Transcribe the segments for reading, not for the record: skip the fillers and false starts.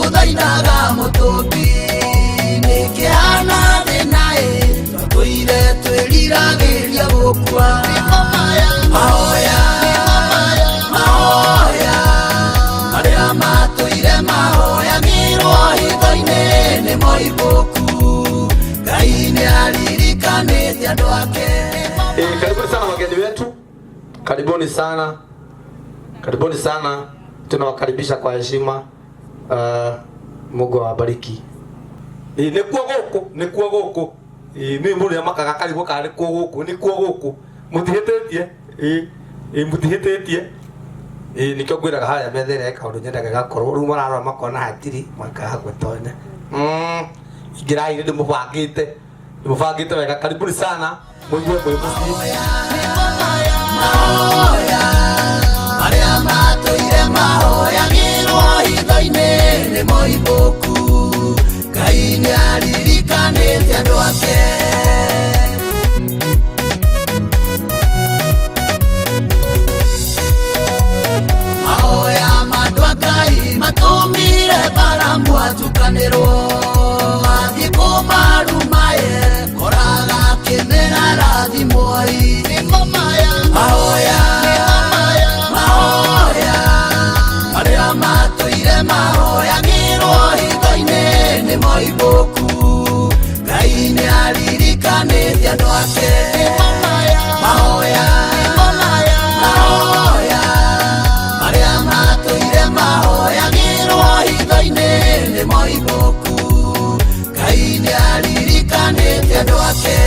Tũthaithaga mũtũmbi nĩkĩhana thĩna-ĩ, twatũire twĩriragĩria gũkua. Mahoya, mahoya marĩa matũire mahoyagĩrwo hitho-inĩ nĩ moimbũku. Ngai nĩaririkanĩte andũ ake. Karibuni sana wageni wetu, karibuni sana, karibuni sana, tunawakaribisha kwa heshima. Mungu awabariki. Nĩkuo gũkũ, nĩkuo gũkũ. Nĩ mũndũ nĩamakaga karigwo kana nĩkuo gũkũ, nĩkuo gũkũ. Mũtihĩtĩtie? Mũtihĩtĩtie? Nĩkĩo ngwĩraga harĩa metha ĩrĩa kaũndũ nyendaga gakorwo rĩu mararora makona hatirĩ makaga gwĩtonya. Ingĩrai nĩ ndĩmũbangĩte, ndĩmũbangĩte wega. Karibuni sana, mũigue mwĩ mũciĩ. Mahoya marĩa matũire mahoyagĩrwo hitho-inĩ nĩ moimbũku. Ngai nĩaririkanĩte andũ ake. Mahoya ma andũ a Ngai matũmire Balamu atukanĩrwo, athiĩ kũmarumaye koraga akĩmera rathimwoi. Mahoya, mahoya marĩa matũire mahoyagĩrwo hitho-inĩ nĩ moimbũku. Ngai nĩaririkanĩte andũ ake. Mahoya, mahoya marĩa matũire mahoyagĩrwo hitho-inĩ nĩ moimbũku. Ngai nĩaririkanĩte andũ ake.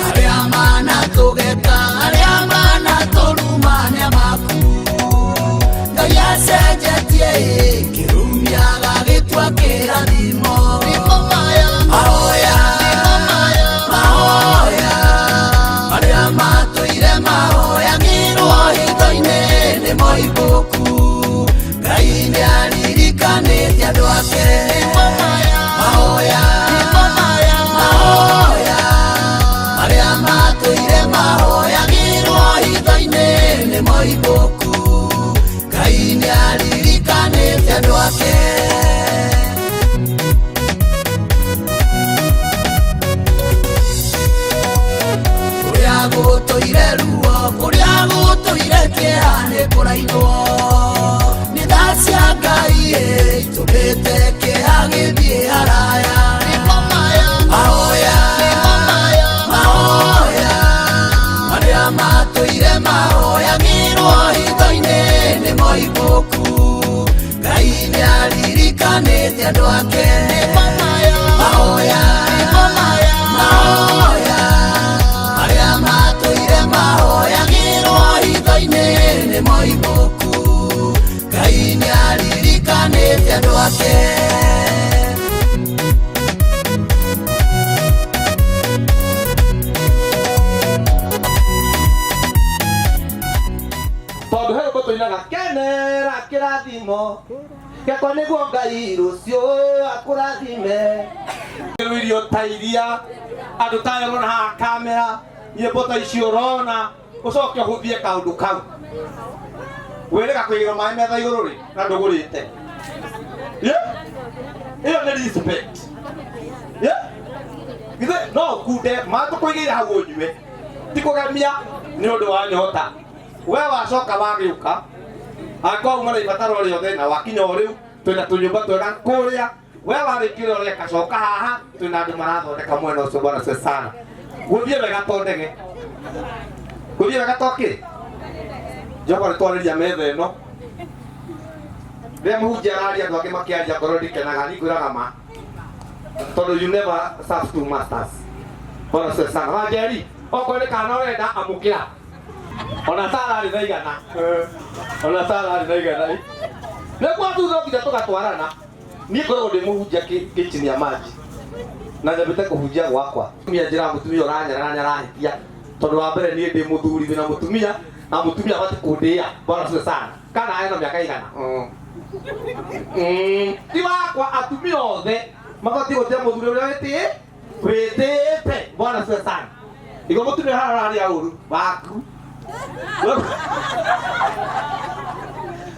Arĩa manatũgeka, arĩa manatũruma nĩ amaku. Ngai acenjetie kĩrumi agagĩtua kĩrathimo. Mahoya, mahoya marĩa matũire mahoyagĩrwo hitho-inĩ nĩ moimbũku. Ngai nĩaririkanĩte andũ ake. Mahoya, mahoya marĩa matũire mahoyagĩrwo hitho-inĩ nĩ moimbũku. Ngai nĩaririkanĩte andũ ake. Kũrĩa gũtũire ruo, kũrĩa gũtũire kĩeha nĩ kũrainwo. Nĩ tha cia Ngai itũmĩte kĩeha gĩthiĩ haraya. Mahoya, mahoya marĩa matũire mahoyagĩrwo hitho-inĩ nĩ moimbũku. Ngai nĩaririkanĩte andũ ake. Mahoya, mahoya marĩa matũire mahoyagĩrwo hitho-inĩ nĩ moimbũku. Ngai nĩaririkanĩte andũ ake. Tondũ he rwĩmbo tũinaga kenera kĩrathimo gĩakwa nĩguo Ngai rũciũ akũrathime. Rĩu irio ta iria andũ ta aya ũrona haha kamera, nyĩmbo ta icio ũrona, ũcoke ũhũthie kaũndũ kau. Wĩrĩga kũigĩrwo maĩ metha igũrũ rĩ, na ndũgũrĩte. Ĩyo nĩ respect. Githĩ no ũkunde maĩ tũkũigĩire hau ũnyue, ti kũgemia nĩ ũndũ wa nyota. We wacoka wagĩũka, angĩkorwo uma na ibataro rĩothe na wakinya o rĩu, twĩna tũnyũmba twega kũrĩa. We warĩkia ũrĩa ũreka, coka haha, twĩna andũ marathondeka mwena ũcio. Bwana asifiwe sana. Gũthiĩ wega to ndege, gũthiĩ wega to kĩ. Jehova nĩ twarĩria metha ĩno. Rĩrĩa mũhunjia araria andũ angĩ makĩaria ngoro ndikenaga, niĩ ngwĩraga ma, tondũ you never serve two masters. Bwana asifiwe sana. Wanjeri, okorwo nĩ kana ũrenda, amũkĩra. Ona Sara arĩ na igana, ona Sara arĩ na igana. Nĩguo thutha nginya tũgatwarana. Niĩ ngoragwo ndĩ mũhunjia kĩ chini ya maji na nyambĩte kũhunjia gwakwa. Mũtumia njĩraga mũtumia ũranyarara nĩarahĩtia, tondũ wa mbere niĩ ndĩ mũthuri wĩna mũtumia. Na mũtumia abatiĩ kũndĩĩa. Bwana asifiwe sana. Kana ena mĩaka igana. Ti wakwa atumia othe mabatiĩ gũtĩa mũthuri ũrĩa wĩtĩĩte. Bwana asifiwe sana. Igo mũtumia haha araria ũru waku.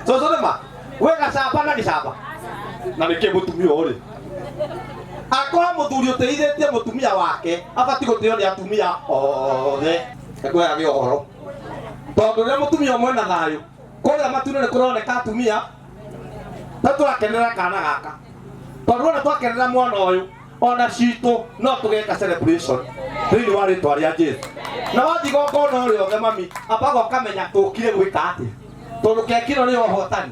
Cũcũ nĩma wĩ gacamba na gĩcamba na nĩkĩ mũtumia ũrĩ akorwo mũthuri ũtĩithĩtie mũtumia wake abatiĩ gũtĩo nĩ atumia othe. Nĩkwĩragia ũhoro tondũ rĩrĩa mũtumia ũmwe na thayũ kũrĩa matu-inĩ nĩ kũroneka atumia ta tũrakenera kana gaka tondũ wona twakenera mwana ũyũ ona citũ no tũgeka celebration thĩinĩ wa rĩtwa rĩa Jesu. Na wathiĩ igongona o rĩothe mami ambaga ũkamenya tũkire gwĩka atĩa tondũ keki ĩno nĩyo ũhotani.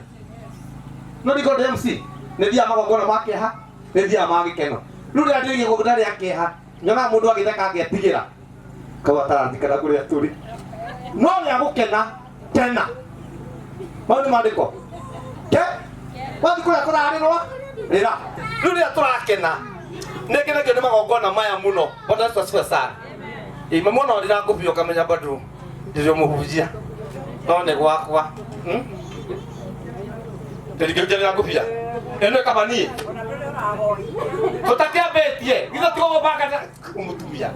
No ndiko ndĩ MC nĩ thiaga magongona ma kĩeha nĩ thiaga ma gĩkeno. Rĩu rĩrĩa ndĩ igongona rĩa kĩeha nyonaga mũndũ agĩtheka agetigĩra kau atarathikana kũrĩa tũrĩ no rĩa gũkena kena. Mau nĩ maandĩko ke wathiĩ kũrĩa kũrarĩrwo rĩra. Rĩu rĩrĩa tũrakena nĩngenagio nĩ magongona maya mũno. Bwana Yesu asifiwe sana. Ĩ mami ona ndĩra ngũbia ũkamenya bado ndĩrĩ mũhunjia no nĩ gwakwa. Ndĩringĩrĩra ngũbia ĩno ĩkaba niĩ tũtakĩambĩtie githĩ tigo gũbanga mũtumia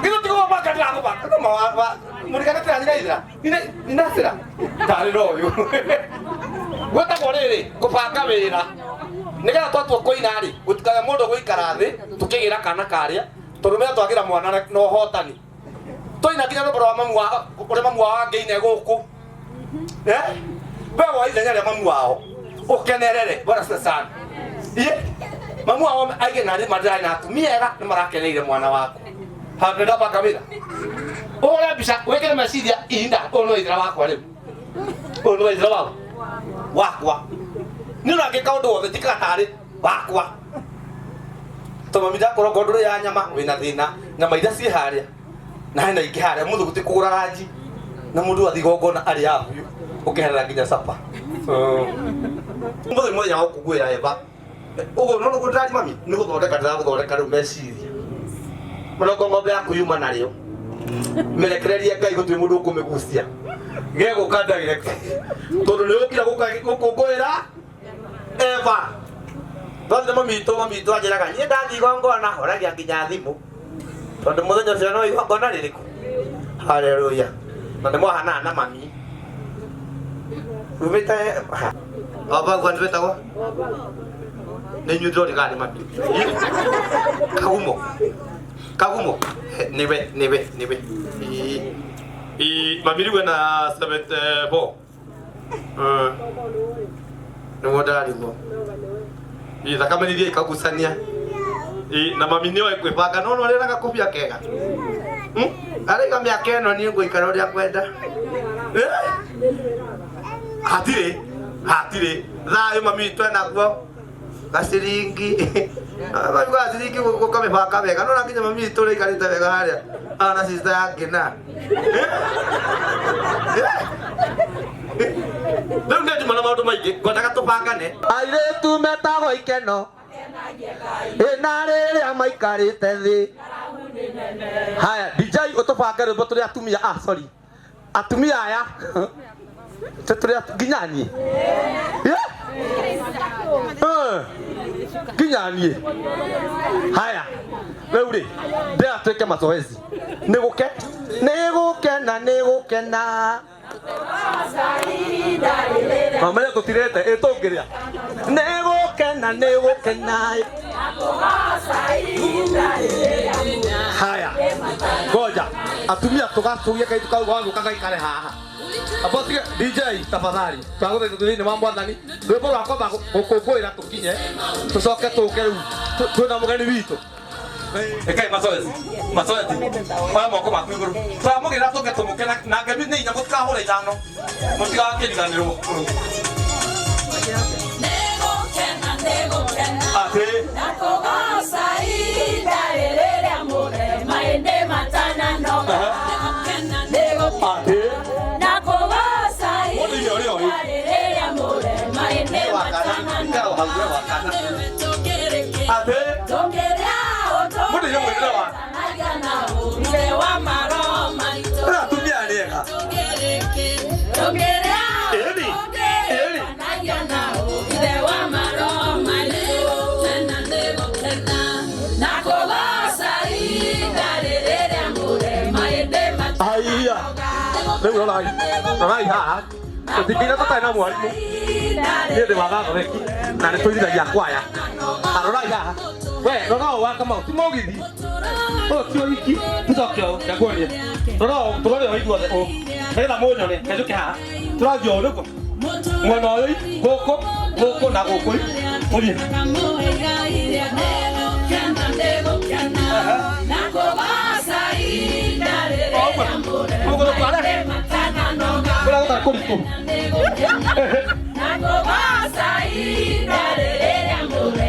githĩ tigo gũbanga ndĩragũbanga no ma mũrigana tĩranyigaithĩra ninacĩra tarĩra ũyũ gwĩtagwo rĩrĩ kũbanga wĩra nĩgetha twatua kũina rĩ gũtikage mũndũ gũikara thĩ tũkĩgĩra kana karĩa tondũ menya twagĩra mwana na ũhotani twaina nginya rwĩmbo rwa mamu wa ũrĩa mamu wao angĩine gũkũ we wa ithenya rĩa mamu wao ũkenerere. Bwana asifiwe sana. Mamu wao aige na rĩ mandĩrarĩ na atumia ega nĩ marakeneire mwana waku. Handũ ndabanga wĩra ũhũre mbica wĩkĩre meciria ihinda ũyũ nĩ waithĩra wakwa rĩu ũyũ nĩ waithĩra wao wakwa nĩ ũrangĩka ũndũ wothe njĩkaga tarĩ wakwa tondũ mami ndakorwo ngoro ndũrĩ ya nyama wĩna thĩna nyama iria ciĩ harĩa na hena ingĩ harĩa mũndũ gũtirĩ kũgũra ranji na mũndũ athiĩ igongona arĩa biũ ũkeherera nginya capa. Mũthenya mũthenya wa gũkũngũĩra Eva ũguo no nĩguo ndĩrari mami nĩ gũthondeka ndĩragũthondeka rĩu meciria mũrongo ng'ombe yaku yuma narĩo mĩrekererie Ngai gũtirĩ mũndũ ũkũmĩgucia gegũka direct tondũ nĩ ũkira gũkũngũĩra Eva. Tondũ mami witũ anjĩraga niĩ ndathiĩ igongona horagia nginya thimũ tondũ mũthenya ũcio no igongona rĩrĩkũ. Haleluya. Na nĩ mwahanaga na mami rumĩte baba nĩ wĩtagwo nĩ inyuĩ ndĩrorĩkaga nĩ mami Kagumo Kagumo nĩwe nĩwe nĩwe mami rĩu ena 74 nĩguo ndarigwo thakame nĩ ithiĩ ikagucania na mami nĩoĩ kwĩbanga no no arĩ na gakũbia kega araiga mĩaka ĩno niĩ ngũikara ũrĩa ngwenda hatirĩ hatirĩ thayũ mami witũ enaguo gaciringi mami gaciringi gũkamĩbanga wega no na nginya mami witũ ũrĩa aikarĩte wega harĩa ana sister yake na rĩu nĩ njuma na maũndũ maingĩ ngwendaga tũbangane. Airĩtu metagwo ikeno ĩna rĩrĩa maikarĩte thĩ. Haya DJ ũtũbange rwĩmbo tũrĩ atumia sorry atumia aya tũrĩ nginya niĩ nginya niĩ. Haya rĩu rĩ ndĩra twĩke mazoezi nĩ gũkena nĩ gũkena Mamenya tũtirĩte ĩ tũngĩrĩa nĩ gũkena nĩ gũkena. Haya ngoja atumia tũgacũgia kaitu kau gagũka gaikare haha. Abotige DJ tafadhali twagũthaitha thĩinĩ wa mwathani rwĩmbo rwa kwamba gũkũngũĩra tũkinye tũcoke tũke rĩu twĩna mũgeni witũ. Ekai mazoezi mazoezi oya moko maku igũrũ twamũgĩra tũke tũmũke na ngemi nĩ inya mũtikahũre ithano mũtigakĩriganĩrwo. Atĩ atĩ mũndũ iria ũrĩa ũĩ atĩ mũndũ iria mũinĩre wa Rĩu rorai, rorai haha. Tũtingĩina tũtarĩ na mwarimũ. Niĩ ndĩ wa gathoreki na nĩ tũirithagia kwaya. Arorai haha. We, rora ũũ wa Kamau, ti mũgithi. Ũyũ ti ũhiki, tũcoke ũũ, reke nguonie. Rora ũũ, tũrore ũũ ithuothe ũũ. Nĩgetha mũnyone, reke njũke haha. Tũrathiĩ ũũ nĩguo. Mwena ũyũ, gũkũ, gũkũ na gũkũ. Tũthiĩ. Kũrĩa gũtarĩ kũritũ.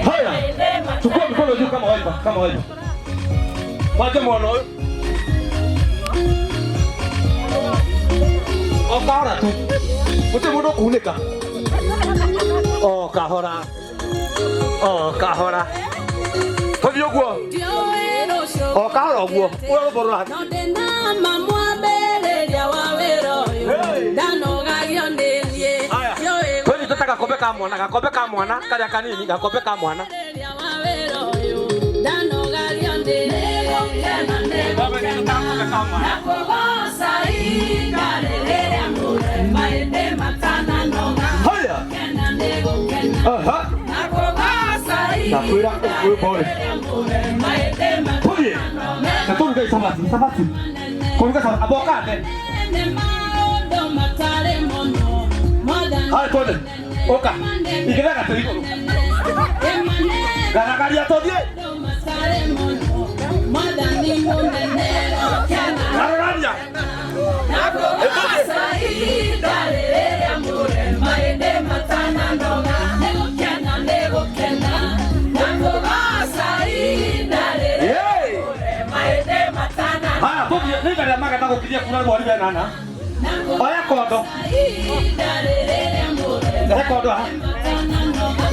Haya, chukua mikono juu kama waiba, kama waiba. Waje mwana ũyũ. O kahora tu. Gũtirĩ mũndũ ũkunĩka. O kahora. O kahora. Tũthiĩ ũguo. O kahora ũguo. Ũrĩa rũmbo rũrathiĩ. Haya. Twĩnyitĩte gakombe ka mwana, gakombe ka mwana, karĩa kanini, gakombe ka mwana. Haya. Aha. Nakwĩra rwĩmbo rĩ. Tũthiĩ. Na tũruge cabaci, cabaci. Kũruga cabaci. Amba ũkande. Haya twende. Ũka. Igĩrĩra gatĩ igũrũ. Garagaria tũthiĩ. Garũrania. Yay! Haya tũthiĩ. Nĩ ihinda rĩa magetha gũkirie kura mweri wa ĩnana. Oya kondo. Rehe kondo haha.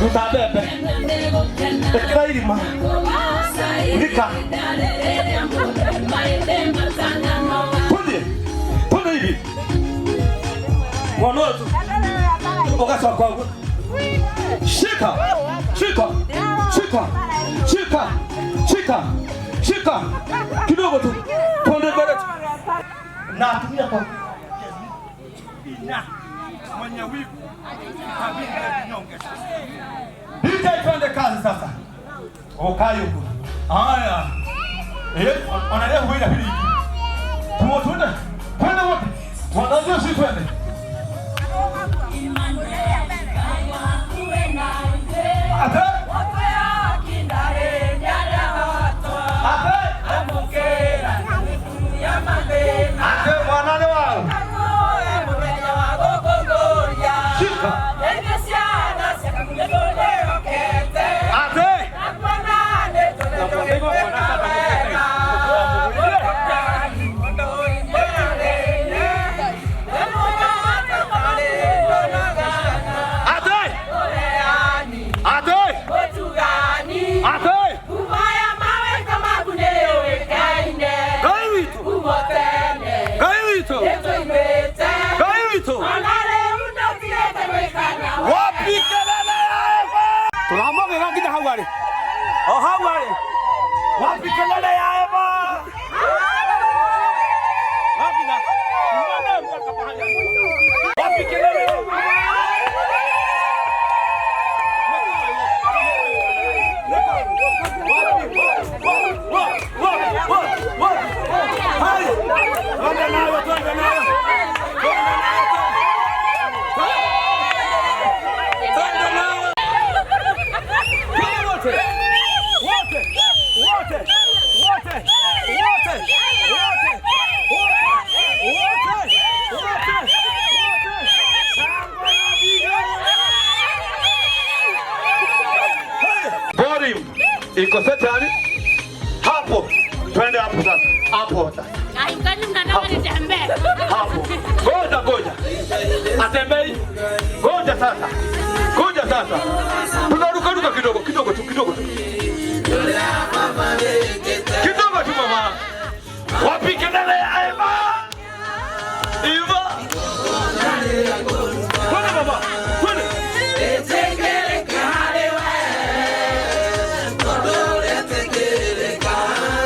Ruta mbembe. Ĩkĩra irima. Thika. Tũthiĩ. Twende hivi. Mwana ũyũ tu. Ũgacoka ũguo. Shika. Shika. Shika. Shika. Shika. Shika. Kidogo tu. Twende mbele. Na atumia kwa Inya mwenye wivu kabila ya kinyonge. DJ, twende kazi sasa. Ukai huko. Haya. Eh, onalia huira hili. Tumo twende. Twende wote. Wanajeshi twende. Ate. Ate. Ate mwana nĩ wao. Shika. Ate. Ate. Ate. Ate. Ngai witũ. Ngai witũ. Ngai witũ. Wapi kelele ya Eva? Turamũgĩra nginya hau arĩ. O hau arĩ. Wapi kelele ya Eva? Wapi na? Wapi kelele ya Eva? Haya. Twende nayo, twende nayo. Twende nayo. Twende nayo. Twende wote. Wote. Wote. Wote. Wote. Wote. Wote. Wote. Wote. Shangwe na vigelegele. Volume iko setani hapo. Twende hapo sasa. Hapo sasa. Hapo. Ngoja ngoja. Atembei. Ngoja sasa. Ngoja sasa. Tunaruka ruka kidogo kidogo tu kidogo tu. Kidogo tu mama. Wapi kelele ya Eva? Eva. Twende baba. Twende.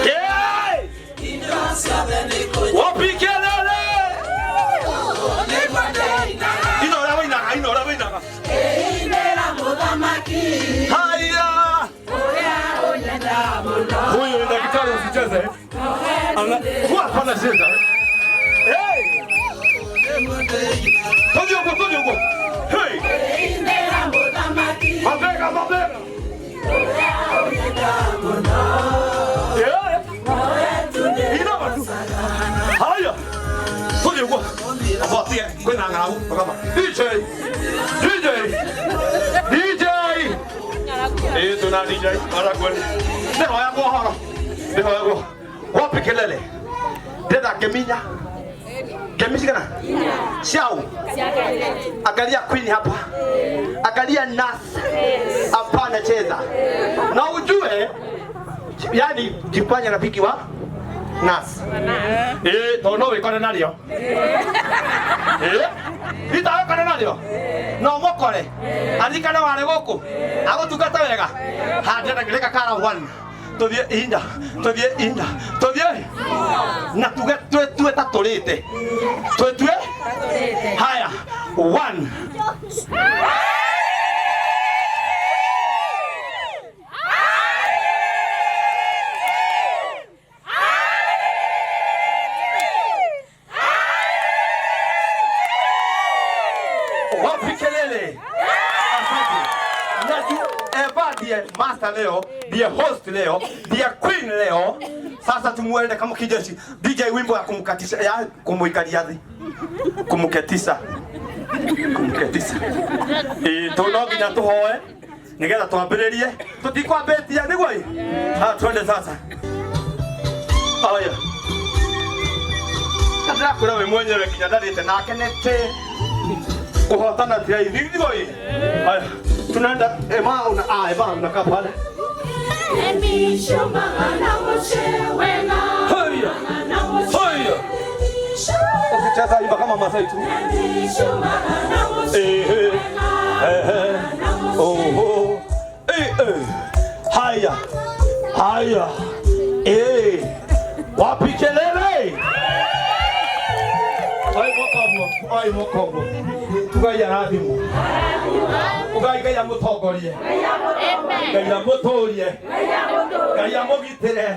Yeah! Wapi kelele? Hapana cheza. Hey! Toje huko, toje huko. Hey! Mabega, mabega. Yeah. Inama tu. Haya. Toje huko. Afuatie kwena ng'aragu kama DJ. DJ. DJ. Eh, tuna DJ. Mara kweli. Ndio yako horo. Ndio yako. Wapi kelele? Deda keminya. Kemishi kana? Chao. Angalia queen hapa. Angalia nas. Hapana cheza. Na ujue yani jifanye rafiki wa nas. Eh, tono wikore nario. Eh? Ritawekore nario. No mokore. Aririkane warĩ gũkũ. Agũtungata wega. Handĩra reka kara 1. Tuthie ihinda, tuthie ihinda, tuthie na tuge twetue ta tũrĩte. Twetue? Haya, 1. Wapi kelele? Asante. Na juu Eva ndiye master leo, ndiye host leo, ndiye queen leo. Sasa tumuende kama kijeshi. DJ wimbo ya kumkatisha, ya kumuikalia thi. Kumuketisha. Kumuketisha. Eh, tono nginya tuhoe. Nigetha twambĩrĩrie. Tũtikwambĩtie nĩguo ĩ? Ah, twende sasa. Haya. Ndĩrakwĩra we mwenyewe nginya ndarĩte nake nĩtĩ. Kuhotana ti raithi nĩguo ĩ? Haya. Tunaenda Ema una Ema unakaa pale. Haya. Haya. Ukicheza imba kama Masai tu. Eh eh. Eh. Oh oh. Eh eh. Haya. Haya. Eh. Wapi kelele? Ai mokomo, ai mokomo. Tugai arathimwo. Ugai Ngai amũtongorie. Ngai amũtũrie. Ngai amũgitĩre.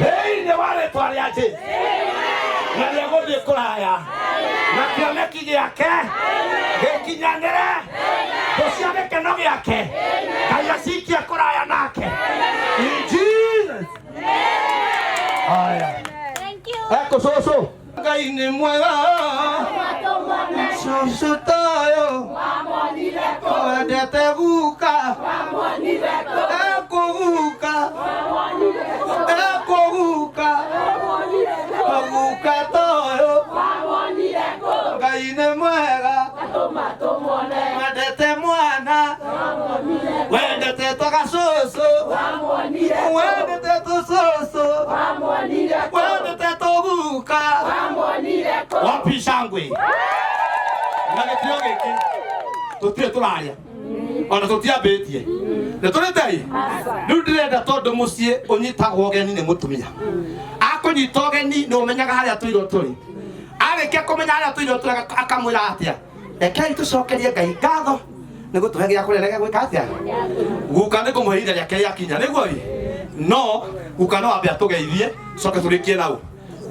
Thĩinĩ wa rĩtwa rĩa Jesũ. Na rĩegũthiĩ kũraya. Na kĩoneki gĩake gĩkinyanĩre. Thũ cia gĩkeno gĩake. Ngai acikie kũraya nake. In Jesus. Haya. Eko cũcũ. Ngai nĩ mwega. Cũcũ toyũ. Wendete guka. Ekũguka. Ekũguka. Guka toyũ. Ngai nĩ mwega. Wendete mwana. Wendete tũgacũcũ. Wendete tũcũcũ. Wendete tũguka. Wapi shangwe? Na gĩtĩo gĩkĩ tũtirĩ tũraria ona tũtiambĩtie nĩ tũrĩte rĩu ndĩrenda tondũ mũciĩ ũnyitagwo ũgeni nĩ mũtumia akũnyita ũgeni nĩ ũmenyaga harĩa tũirwo tũrĩ arĩkia kũmenya harĩa tũirwo tũrĩ akamwĩra atĩa rekei tũcokerie Ngai ngatho nĩ gũtũhe gĩa kũrĩa na gĩa gwĩka atĩa guka nĩ kũmũhe ihinda rĩake rĩakinya nĩguo ĩ no guka no ambe atũgeithie tũcoke tũrĩkie nau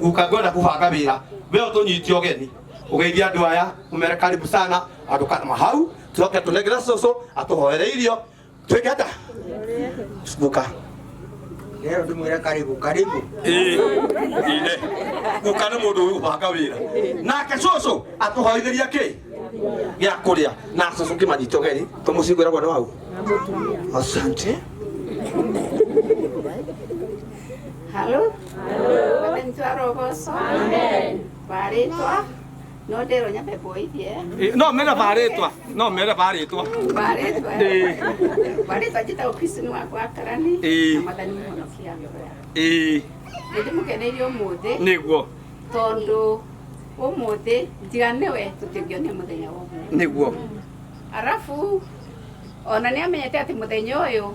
guka ngwenda kũbanga wĩra we ũtũnyite ũgeni ũgeithie andũ aya ũmere karibu sana andũ kana hau tucoke tũnengere cũcũ atũhoere irio twĩke atĩa guka Leo ndimwĩre karibu karibu. Ĩĩ ine guka nĩ mũndũ ũĩ gũbanga wĩra nake cũcũ atũhoithĩria kĩ gĩa kũrĩa na cũcũ kĩmanyite ũgeni tũmũciĩ kwĩragwo nĩ wau asante. Halo. Mwathani arogoco. Amen. Barĩtwa no ndĩrwo nyambe ngũithie. No mera barĩtwa. No mera barĩtwa. Barĩtwa. Barĩtwa njĩtagwo Christine wakwa Karani. Na Mwathani mũhonokia ngoro yakwa. Nĩ ndĩmũkeneire ũmũthĩ. Nĩguo. Tondũ ũmũthĩ tiga nĩwe tũtingĩonire mũthenya wa ũmũthĩ. Nĩguo. Arabu ona nĩ amenyete atĩ mũthenya ũyũ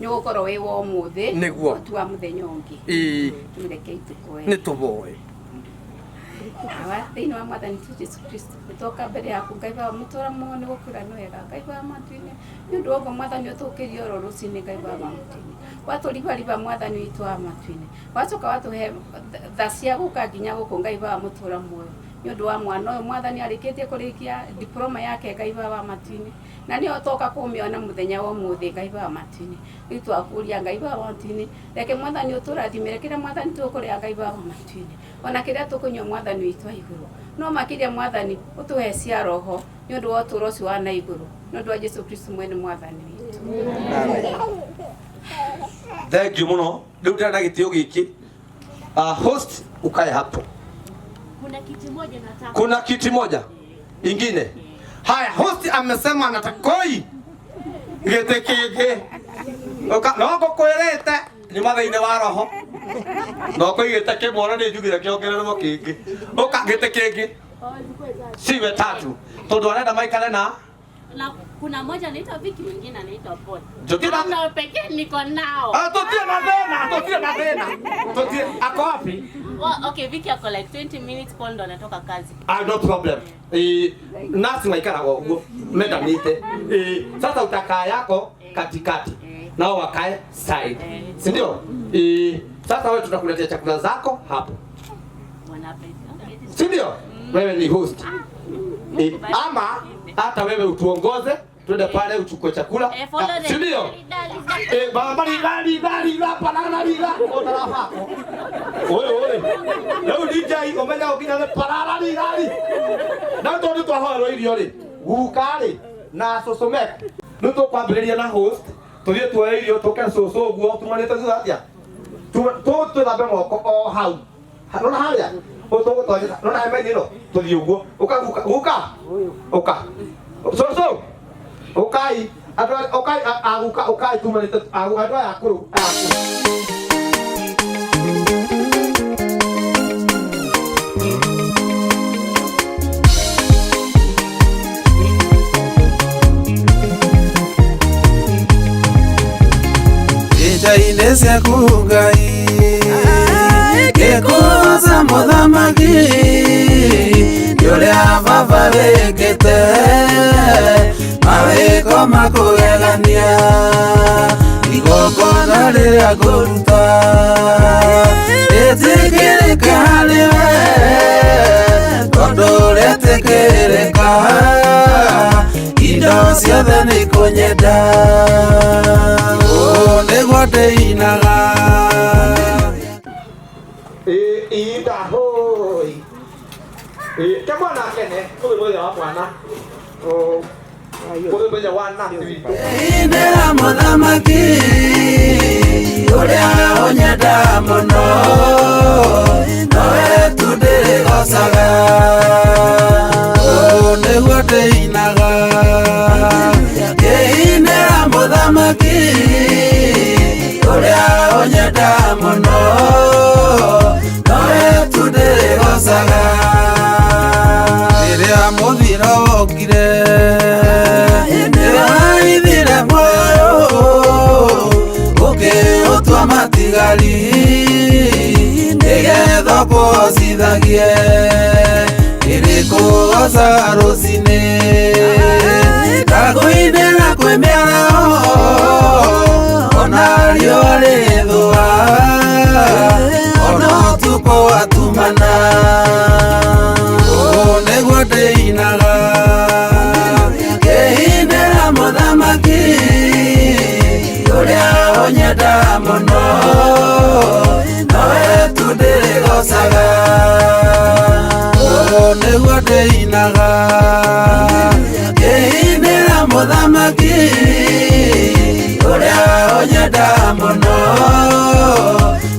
nĩ ũgũkorwo wĩ wa ũmũthĩ. Nĩguo. Tu wa mũthenya ũngĩ. Ĩĩ. Rĩu rekei tũkoe. Nĩ tũboe. Awa thĩinĩ wa mwathani tu Jesu Kristo nĩtwoka mbere yaku Ngai baba mũtũra muoyo nĩ gũkwĩra nĩ wega Ngai baba matu-inĩ nĩ ũndũ wa ũguo mwathani ũtũkĩrie oro rũcinĩ Ngai baba matu-inĩ watũribariba mwathani witũ wa matu-inĩ wacoka watũhe tha cia gũka nginya gũkũ Ngai baba mũtũra muoyo nĩ ũndũ wa mwana ũyũ mwathani arĩkĩtie kũrĩkia diploma yake Ngai baba matu-inĩ na nĩyo toka kũmĩona mũthenya wa ũmũthĩ Ngai baba matu-inĩ rĩu twakũria Ngai baba matu-inĩ reke mwathani ũtũrathimĩre kĩrĩa mwathani tũkũrĩa Ngai baba matu-inĩ ona kĩrĩa tũkũnyua mwathani witũ wa igũrũ no makĩria mwathani ũtũhe cia roho nĩ ũndũ wa ũtũũro ũcio wa na igũrũ nĩ ũndũ wa Jesu Kristo mwene mwathani witũ. Thank you muno. Rĩu ndĩrĩ na gĩtĩo gĩkĩ. Host ukae hapo. Kuna kiti moja nataka. Kuna kiti moja ingine. Haya, host amesema anataka koi gĩtĩ kĩngĩ. Ũka no ngũkwĩrĩte nĩ mathĩinĩ wa roho. No kũigĩte kĩmwe ona nĩ njugire kĩongererwo kĩngĩ. Ũka gĩtĩ kĩngĩ. Siwe tatu. Tondũ arenda maikare na Na kuna moja anaitwa Vicky, mwingine anaitwa Paul. Tũtirĩ na Ndio pekee niko nao. Ah, tũtirĩ na thĩna, tũtirĩ na thĩna. Tũtirĩ ako wapi? Well, okay, Vicky ako like 20 minutes, Paul ndo anatoka kazi. Ah, no problem. Nasi maikaraga ũguo mendanĩte. Sasa utakaa yako katikati nao wakae side, si ndio? Sasa wewe tutakuletea chakula zako hapo, Bwana appreciate. si ndio? Wewe ni host. Ama hata wewe utuongoze twende pale uchukue chakula, Follow Ah, the si ndio? Baba li li li la parara li la ona hako. Oi oi. Rĩu DJ ũmenya ũkinya nĩ parara li la li. Na tondũ twahoerwo irio rĩ, guka rĩ na cũcũ Mek. Rĩu tũkwambĩrĩria na host, tũthiĩ tuoe irio tũke cũcũ ũguo tumanĩte thutha atĩa? Twĩthambe moko o hau. Nona harĩa? Ũtũgũtonyera. Nona hema-inĩ ĩno? Tũthiĩ ũguo. Ũka guka, guka. Ũka. Cũcũ. Ũkai. Andũ ũkai aguka ũkai tumanĩte andũ aya akũrũ aya akũrũ. Nja-inĩ ciaku Ngai ngĩkũgoca mũthamaki nĩ ũrĩa baba wĩkĩte mawĩko makũgegania igongona rĩrĩa ngũruta rĩtĩkĩrĩke harĩ we tondũ rĩtĩkĩrĩka indo ciothe nĩ ikũnyenda ũũ nĩguo ndĩinaga. Inda hoi. Ke mwana akene, ũyũ mũthenya wa mwana. Ũyũ mũthenya wa nasi witũ. Inĩra mũthamaki ũrĩa ũnyenda mũno nowe tu ndĩrĩgocaga ũũ nĩguo ndĩinaga ngĩinĩra mũthamaki ũrĩa ũnyenda mũno nowe tu ndĩrĩgocaga. Rĩrĩa mũthiro wokire nĩwaithire muoyo ũkĩũtua matigari nĩgetha ũkũhocithagie ĩrĩkũgocaga rũcinĩ ndakũinĩra kwĩ mĩaraho ona riũa rĩthũa ona ũtukũ watumana ũũ nĩguo ndĩinaga ngĩinĩra mũthamaki ũrĩa ũnyenda mũno nowe tu ndĩrĩgocaga ũũ nĩguo ndĩinaga ngĩinĩra mũthamaki ũrĩa ũnyenda mũno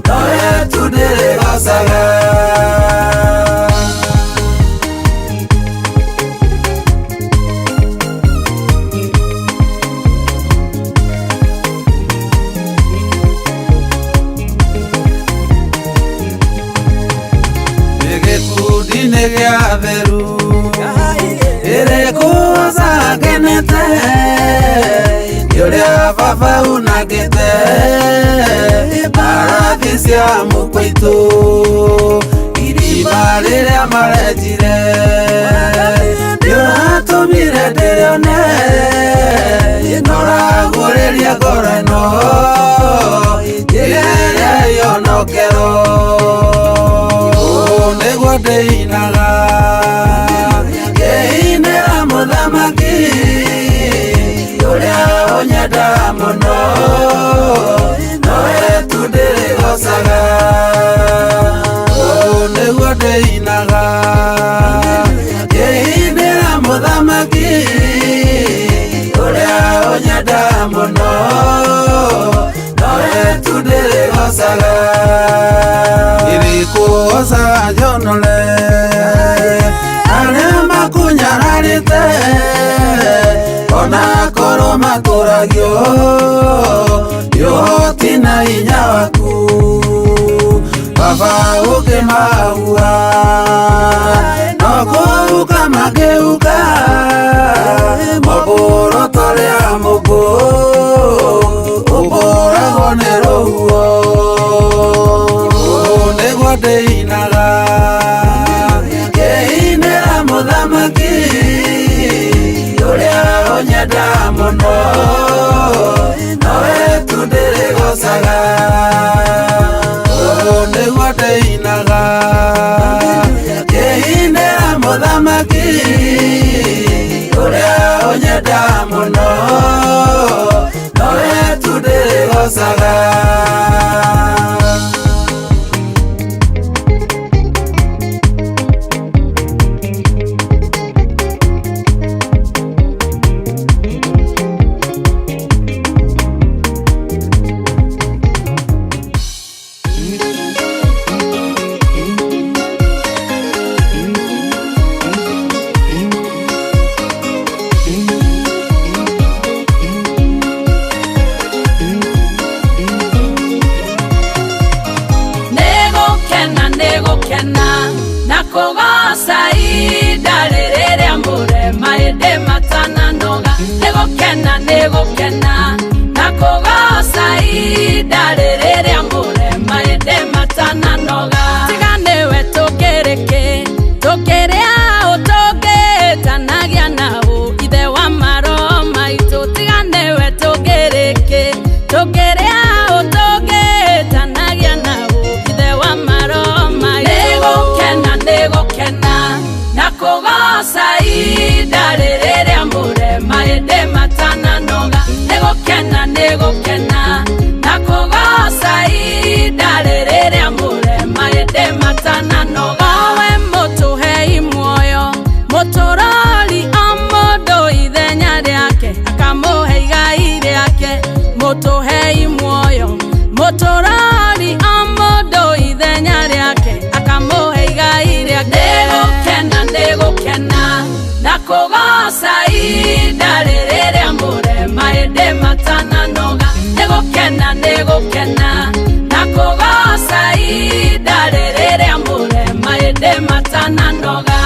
nowe tu ndĩrĩgocaga. Gĩkundi-inĩ gĩa atheru ĩrĩkũgoca ngenete nĩ ũrĩa baba unangĩte mbarathi cia mũkũitũ Irima rĩrĩa marenjire nĩũratũmire ndĩrĩone noragũrĩria ngoro ĩno njĩra ĩrĩa ĩhonokero ũũ nĩguo ndĩinaga ngĩinĩra mũthamaki ũrĩa ũnyendaga mũno nowe tu ndĩrĩgocaga ũũ nĩguo ndĩinaga ngĩinĩra mũthamaki ũrĩa ũnyendaga mũno nowe tu ndĩrĩgocaga irĩkũgocaga njonore arĩa makunyararĩte ona korwo matũragio nĩ ũhoti na hinya waku baba ũkĩmahua no kũhuka makĩhuka mũbũro torĩa mũkũ ũbũragwo nĩ rũhuho ũũ nĩguo ndĩinaga ngĩinĩra mũthamaki ũrĩa ũnyendaga mũno nowe tu ndĩrĩgocaga ũũ nĩguo ndĩinaga ngĩinĩra mũthamaki ũrĩa ũnyendaga mũno nowe tu ndĩrĩgocaga. Nĩgũkena na kũgoca ihinda rĩrĩa mũrema ĩndĩ matananoga. Nĩgũkena nĩgũkena na kũgoca ihinda rĩrĩa mũrema ĩndĩ matananoga. Tiga nĩwe tũkĩrĩ kĩ tũkĩrĩ aũ tũngĩtanagia naũ ithe wa maroho maitũ. Tiga nĩwe tũkĩrĩ kĩ tũkĩrĩ aũ tũngĩtanagia naũ ithe wa maroho maitũ. Nĩgũkena nĩgũkena na kũgoca ihinda rĩrĩa mũrema ĩndĩ matananoga. Nĩgũkena nĩgũkena na kũgoca ihinda rĩrĩa mũrema ĩndĩ matananoga. Owe mũtũhei muoyo mũtũrori o mũndũ ithenya rĩake akamũhe igai rĩake. Mũtũhei muoyo mũtũrori o mũndũ ithenya rĩake akamũhe igai rĩake. Nĩgũkena nĩgũkena na kũgoca ihinda rĩrĩa mũrema ĩndĩ matananoga. Nĩgũkena nĩgũkena na kũgoca ihinda rĩrĩa mũrema ĩndĩ matananoga.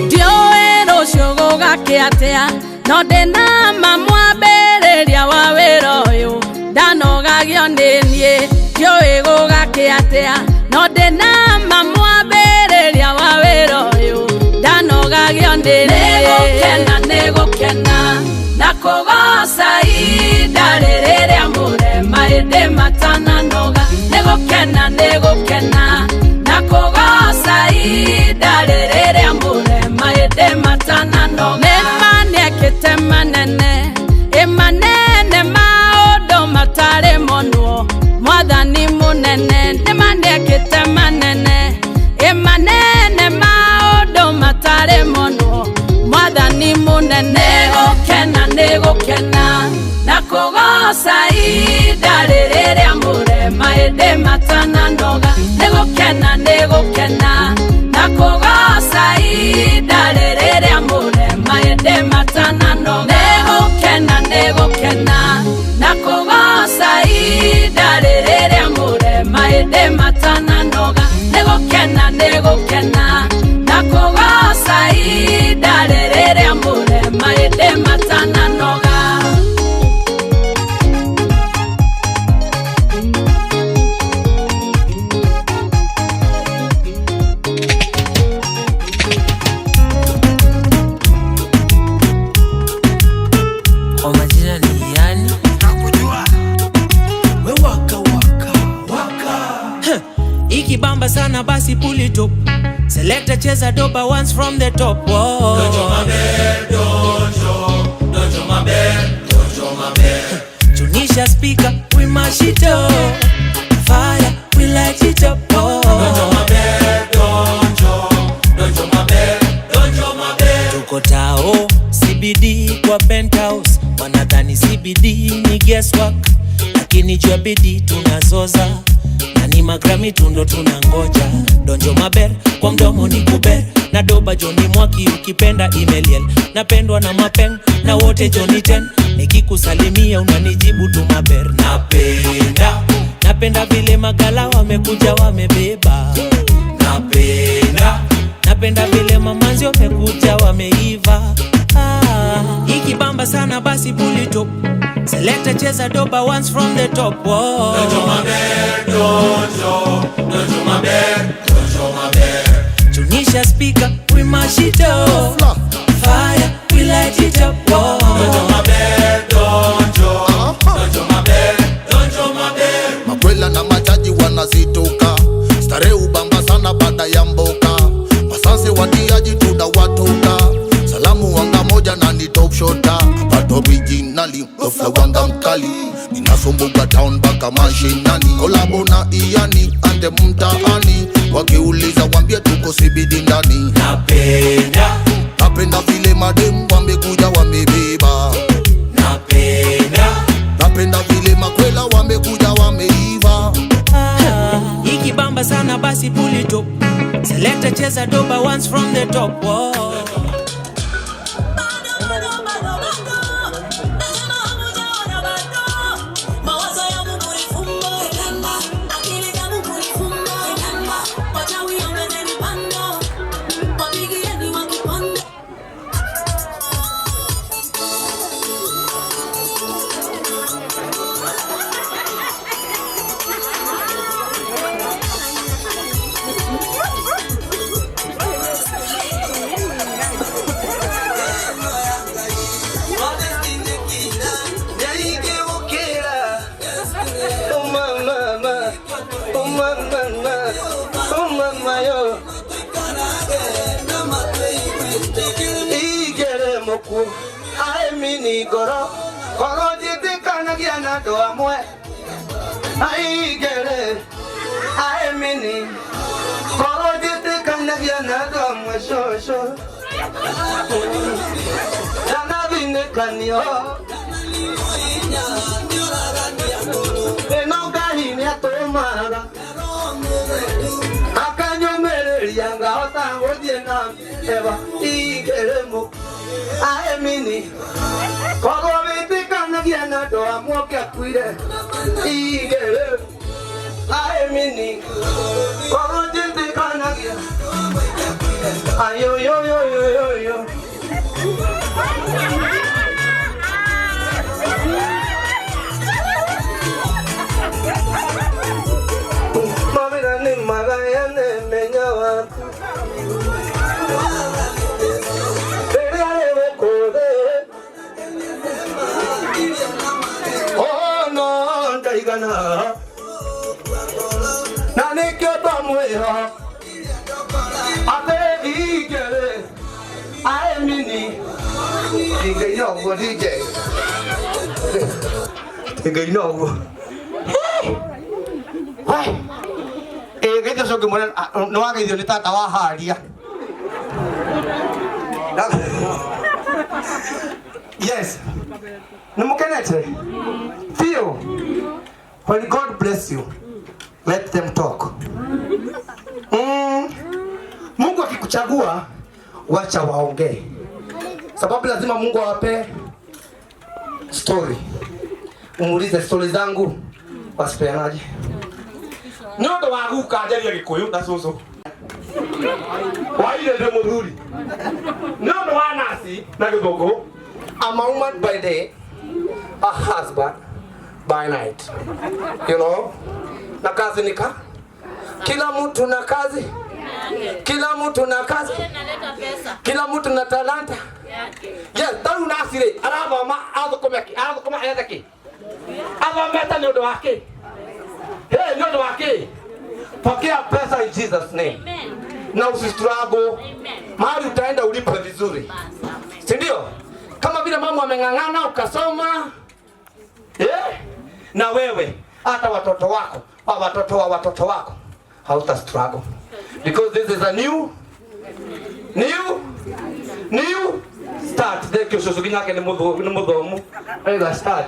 Ndiũĩ rũciũ gũgakĩa atĩa no ndĩna ma mwambĩrĩria wa wĩra ũyũ ndanogagio nĩ niĩ. Ndiũĩ gũgakĩa atĩa no ndĩna ma mwambĩrĩria wa wĩra ũyũ ndanogagio nĩ niĩ. Nĩgũkena nĩgũkena na kũgoca ihinda rĩrĩa mũrema ĩndĩ matananoga. Nĩgũkena nĩgũkena na kũgoca ihinda rĩrĩa mũrema ĩndĩ matananoga. Nĩma nĩekĩte manene ĩmanene maũndũ matarĩ monwo mwathani mũnene. Nĩma nĩekĩte manene ĩmanene maũndũ matarĩ monwo mwathani mũnene. Nĩgũkena nĩgũkena na kũgoca ihinda rĩrĩa mũrema ĩndĩ matananoga. Nĩgũkena nĩgũkena na kũgoca ihinda rĩrĩa mũrema ĩndĩ matananoga. Nĩgũkena nĩgũkena na kũgoca ihinda rĩrĩa mũrema ĩndĩ matananoga. Nĩgũkena nĩgũkena it up. Selector cheza doba once from the top. Whoa. Donjo maber, donjo, donjo maber, donjo maber. Tunisha speaker, we mash it up. Fire, we light it up. Oh. Donjo maber, donjo, donjo maber, donjo maber. Tuko tao, CBD kwa penthouse. Wanadhani CBD ni guesswork, lakini jua bidii tunazoza na ni magrami tundo tunangoja. Donjo maber kwa mdomo ni kuber na doba Joni Mwaki ukipenda Emeliel, napendwa na mapeng na wote Joni ten, nikikusalimia unanijibu tu maber. Napenda napenda vile magala wamekuja wamebeba, napenda napenda vile mamanzi wamekuja wameiva. Ah, ikibamba sana basi pull it up. Selector cheza doba once from the top. Whoa. Donjo maber, donjo, donjo maber, donjo maber. Tunisha speaker, we mash it up. Fire, we light it up. Whoa. Donjo maber, donjo, donjo maber, donjo maber. Makwela na machaji wanazituka, starehe ubamba sana baada ya mboka. Masanse watiaji tunawatoka, salamu wanga moja na ni top shota. But originally dofla wanga mkali, ninasumbuka town mpaka mashinani. Kolabo na iani ande mtaani, wakiuliza wambie tuko CBD ndani. Napenda Napenda vile mademu wamekuja wamebeba, napenda napenda vile makwela wamekuja wameiva. Ah, ikibamba sana basi pull it up. Selector cheza doba once from the top. Whoa. Ngoro korwo njĩtĩkanagia na andũ amwe aigere aemini korwo njĩtĩkanagia na andũ amwe cũcũ ndanathinĩkanio ĩno Ngai nĩatũmaga akanyũmĩrĩria ngahota gũthiĩ na mbere igere mũku aemini korwo wĩtĩkanagia na andũ amwe ũngĩakuire igere aemini korwo njĩtĩkanagia ayoyoyoyoyoyo. Mawĩra nĩ magayane menya waku rĩrĩa rĩgũkũ thĩ ono ndaigana na nĩkĩo ndamwĩra atĩ ingĩrĩ aemini ingĩina ũguo DJ ingĩina ũguo ĩ geithio ũcio ũngĩmwĩra nĩ wageithio nĩ tata wa haria. Yes. Nĩ mũkenete? Feel. When God bless you, let them talk. Mungu akikuchagua, wacha waongee. Sababu lazima Mungu awape story. Umuulize story zangu wasipeanaje. Nĩ ũndũ wa guka njarie Gĩkũyũ na cũcũ waire ndĩ mũthuri nĩ ũndũ wa nasi na gĩthũngũ. I'm a woman by day, a husband by night. You know? Na kazi nika kila mtu na kazi, kila mtu na kazi, kila mtu na talanta. Yes, taru nasi rĩ arathoma athũkũme kĩ arathũkũma ethe kĩ athomete nĩ ũndũ wa kĩ nĩ ũndũ wa kĩ Pokea pesa in Jesus name. Na usistruggle. Mahali utaenda ulipwe vizuri. Si ndio? Kama vile mama ameng'ang'ana ukasoma. Eh? Na wewe hata watoto wako, wa watoto wa watoto wako hauta struggle. Because this is a new new new start. Thank you Suzuki nake ni muthu ni muthomu. Aiga start.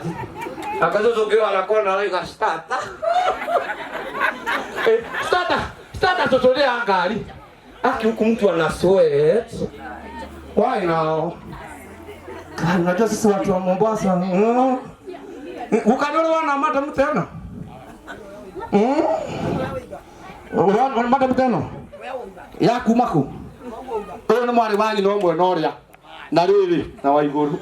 Akazuzuki anakona aiga start. Eh, start. Start tutulia ngari. Aki huku mtu ana sweat. Why now? Unajua sisi watu wa Mombasa. Ukanyolewa na madam tena. Wana madam tena. Ya kuma ku. Uyu ni mwari wa nyina ũmwe na ũrĩa na rĩrĩ na Waigũrũ.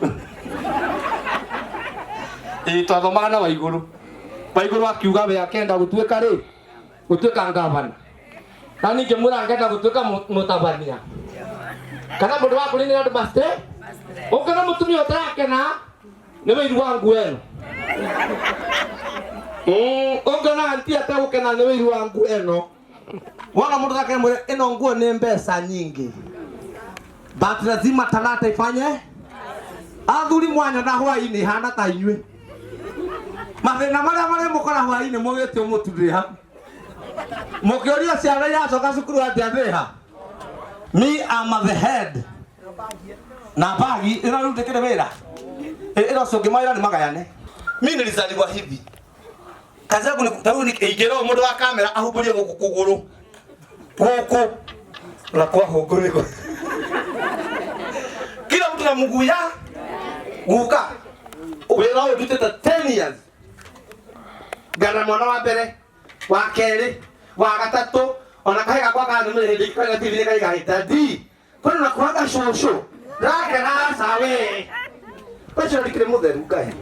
Ĩĩ twathomaga na Waigũrũ. Waigũrũ akiuga we akenda gũtuĩka rĩ gũtuĩka ngavana. Na niĩ ngĩmwĩra ngenda gũtuĩka mũtabania. Kana mũndũ wa kũrĩ andũ maste. Ũngĩona mũtumia ũtarakena nĩ wĩiru wa nguo ĩno. Ũngĩona anti ategũkena nĩ wĩiru wa nguo ĩno. Wona mũndũ ũtakena mwĩre ĩno nguo nĩ mbeca nyingĩ. But lazima talata ifanye. Athuri mwanya na hwainĩ hana ta inyuĩ. Mathĩna marĩa marĩ mũkora hwainĩ mũgĩtio mũtu ndĩ ha. Mũkĩũria ciana iracoka cukuru atĩa ndĩ ha. Me am the head. Na bagi ĩno rĩu ndĩkĩrĩ wĩra. Ĩno ũcio ũngĩ mawĩra nĩ magayane. Mi nilizaliwa hivi. Kazi yangu ni tarĩu ingĩrwo mũndũ wa kamera ahumbũrie gũkũ kũgũrũ. Gũkũ. Na kwa hũngũrĩ. Kila mtu na mguu ya guka. Wĩra ũyũ ndutĩte 10 years. Ngana mwana wa mbere, wa kerĩ, wa gatatũ, ona kahe gakwa ka nĩ hĩndĩ kaiga TV nĩ kaiga hĩta D. Kwani unakuaga cũcũ. Ndakena aca we. Ũcio ndikĩrĩ mũtheru Ngai.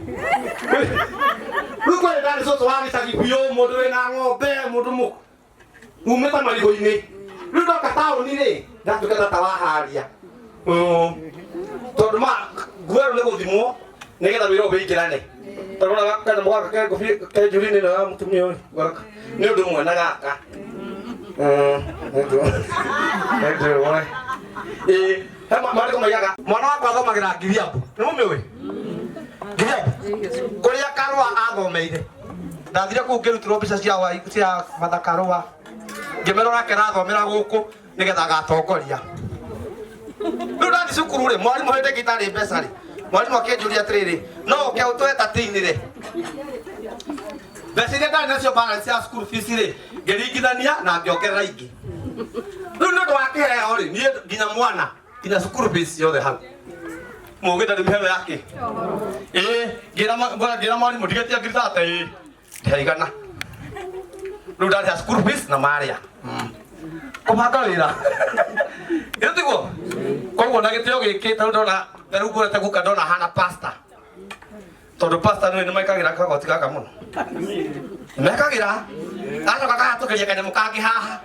Rĩu kwĩ ndarĩ cũcũ wa gĩcagi biũ, mũndũ wĩna ng'ombe, mũndũ mũ umĩte marigũ-inĩ. Rĩu ndoka taũni rĩ, ndatuĩka tata wa haria. Tondũ ma nguo ĩno nĩ gũthimwo nĩgetha wĩra ũyũ wĩingĩrane. Tondũ ona kanyamũ gaka ke ngũbia ke njũri-inĩ ĩno ya mũtumia ũyũ, gaka nĩ ũndũ ũmwe na gaka. Nĩ ũndũ ũmwe. Ĩĩ, he maandĩko maigaga mwana wakwa athomagĩra Ngiriambu. Nĩ mũmĩũĩ? Ngiriambu. Kũrĩa Karũa athomeire. Ndathire kũu ngĩrutĩrwo mbica cia cia Martha Karũa. Ngĩmera ũrake arathomera gũkũ nĩgetha agatongoria. Rĩu ndathiĩ cukuru rĩ, mwarimũ hĩndĩ ĩngĩ itarĩ mbeca rĩ, mwarimũ akĩnjũria atĩrĩrĩ, no ũke ũtũhe tatĩinĩ rĩ. Mbeca iria ndarĩ nacio balance ya school fees rĩ, ngĩringithania na ngĩongerera ingĩ. Rĩu nĩ ũndũ wa kĩheo rĩ, niĩ nginya mwana, nginya cukuru fees yothe hau. Mũgĩ ndarĩ mĩheo yake. Ĩĩ, ngĩra mwarimũ ndigetia ngiri thate ĩĩ. Ndiaigana. Rĩu ndarĩha school fees na marĩa. Kũbanga wĩra. Ĩyo tiguo? Koguo na gĩtĩo gĩkĩ tarĩu ndona, tarĩu ngũrĩte guka ndona hana pastor. Tondũ pastor nĩ mekagĩra kagoti gaka mũno. Mekagĩra. Agacoka akahatũkĩria kanyamũ kangĩ haha.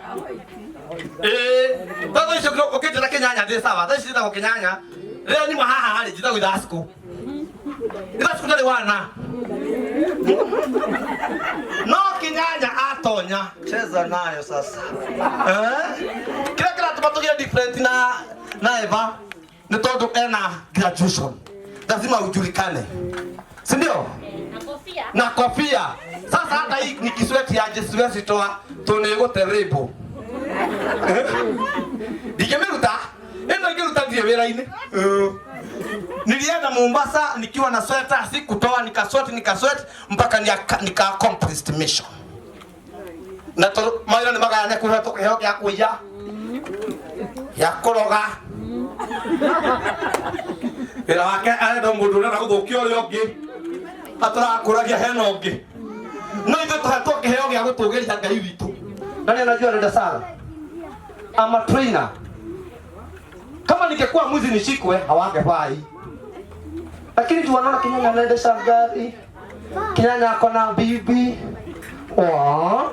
Ĩĩ, tondũ icio ũkĩnjĩra kĩnyanya ndĩ sawa, thaa ici njĩtagwo kĩnyanya. Rĩrĩa nyuma haha rĩ, njĩtagwo ithacikũ. Ithacikũ ndarĩ wana. No kĩnyanya atonya, cheza nayo sasa. Kĩrĩa kĩratũma tũgĩe different na Eva nĩ tondũ ena graduation. Lazima ujulikane. Si ndio? Na kofia. Na kofia. Sasa hata hii ni kisweti aje siwezi toa tondũ nĩ Ndingĩmĩruta. Ĩno ingĩruta thiĩ wĩra-inĩ. Nilienda Mombasa nikiwa na sweta, sikutoa, nikasweat, nikasweat mpaka nika accomplished mission. Na tondũ mawĩra nĩ magayane kũhetwo kĩheo gĩa kũiya, gĩa kũroga. Wĩra wake arenda mũndũ ũrenda gũthũkia ũrĩa ũngĩ, atũrakũragia hena ũngĩ. No ithuĩ tũhetwo kĩheo gĩa gũtũgĩria Ngai witũ. Nani anajua dada Sara? I'm a trainer. Kama ningekuwa mwizi nishikwe, hawangevaa hii. Lakini tu wanaona Kinyanya anaendesha gari, Kinyanya ako na bibi. Wa,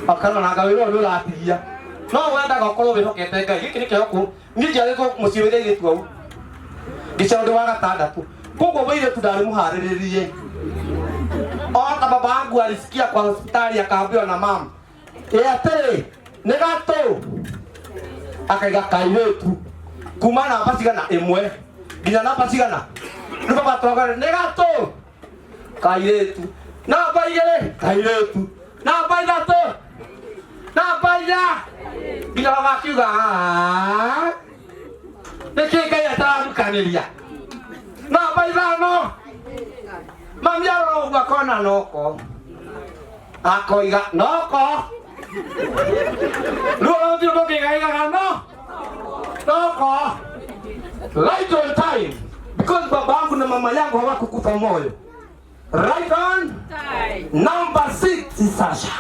akana na gawira ũrĩa ũratigia. No wendaga ũkorwo wĩhokete Ngai. Gĩkĩ nĩ kĩheo kũ. Niĩ njiarĩtwo mũciĩ wĩra airĩtu au. Ngĩciarwo ndĩ wa gatandatũ. Koguo mũirĩtu ndarĩ mũharĩrĩrie. Ona baba yangu alisikia kwa hospitali akaambiwa na mama, Ĩ atĩrĩ nĩ gatũ akaiga kairĩtu kuma namba cigana ĩmwe nginya namba cigana rĩu baba twagare nĩ gatũ kairĩtu namba igĩrĩ kairĩtu namba ithatũ namba inya nginya baba akiuga "Ah, nĩkĩ Ngai atararukanĩria namba ithano mami arora ũguo akona noko akoiga noko rĩu ona gũtirĩ ũndũ ũngĩgaigaga no noko right on time because baba yangu na mama yangu hawakukufa moyo right on number 6 Sasha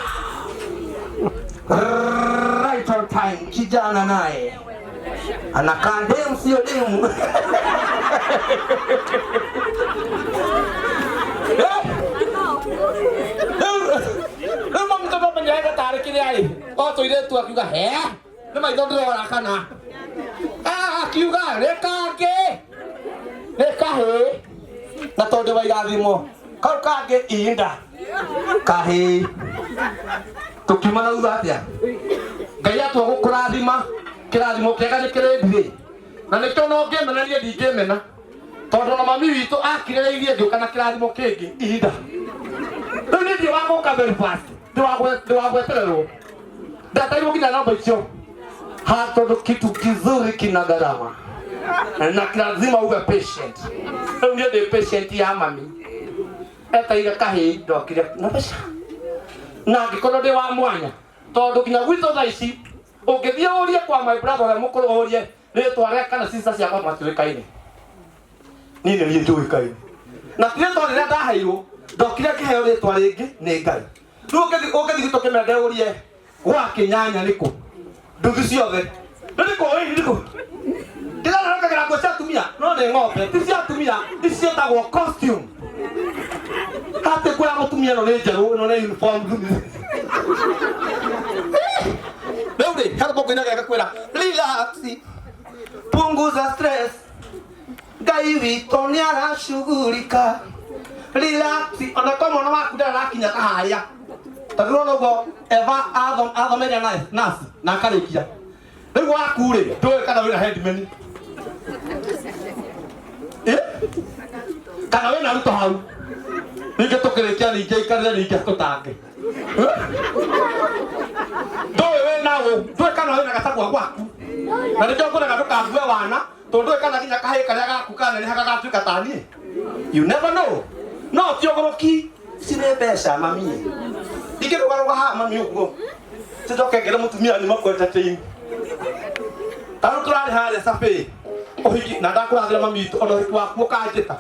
right on time kijana naye anakaa demu sio demu. Rĩu mami tondũ amenyerete tarĩ kĩrĩa rĩ o tũirĩtu akiuga he nĩ maitho ndĩrora kana Ah, akiuga nĩ kangĩ nĩ kahĩĩ na tondũ wa irathimo kau kangĩ inda kahĩĩ tũkiuma na thutha atĩa Ngai atua gũkũrathima kĩrathimo kĩega nĩ kĩrĩ ndirĩ na nĩkĩo no ngĩmena niĩ ndingĩmena tondũ na mami witũ akirĩrĩirie ngĩũka na kĩrathimo kĩngĩ ihinda rĩu niĩ ndirĩ wa gũka very fast ndĩ wa gwetererwo ndatairwo nginya namba icio ha tondũ kitu kizuri kina gharama na lazima uwe patient rĩu niĩ ndĩ patient ya mami eteire kahĩĩ ndokire na mbeca na angĩkorwo ndĩ wa mwanya tondũ nginya gwitũ thaa ici ũngĩthiĩ ũrie kwa my brother ũrĩa mũkũrũ ũrie rĩtwa rĩa kana sister ciakwa matiũĩkaine niĩ nĩ niĩ njũĩkaine na ti rĩtwa rĩrĩa ndaheirwo ndokire ngĩheo rĩtwa rĩngĩ nĩ Ngai rĩu ũngĩthiĩ ũngĩthiĩ gwitũ kĩmende ũrie gwa kĩnyanya nĩkũ nduthi ciothe nĩ nĩkũ ĩ nĩkũ ndĩrarangagĩra nguo cia atumia no nĩ ng'ombe ti cia atumia ici ciĩtagwo costume hatĩ nguo ya mũtumia ĩno nĩ njerũ ĩno nĩ uniform rĩu rĩ he rwĩmbo ngũinaga gakwĩra relax punguza stress Ngai witũ nĩ arashughulika relax ona kwa mwana waku ndarakinya ta harĩa tondũ ũrona ũguo Eva athomeire nasi na akarĩkia rĩu waku rĩ ndũĩ kana wĩna headman Eh? Kana wĩna ruto hau ningĩ tũkĩrĩkia ningĩ aikarĩre ningĩ tũtange ndũĩ wĩna ũ ndũĩ kana wĩna gacagua gwaku na nĩkĩo ngũrega ndũkangue wana tondũ ndũĩ kana nginya kahĩĩ karĩa gaku kaneneha gagatuĩka ta niĩ you never know no ti ũgũrũki ici nĩ mbeca mami ingĩrũgarũga haha mami ũguo cicoke ngĩre mũtumia nyuma kũ entertain ta rĩu tũrarĩ harĩa cafe ũhiki na ndakũrathĩra mami witũ ona ũhiki waku ũkanjĩta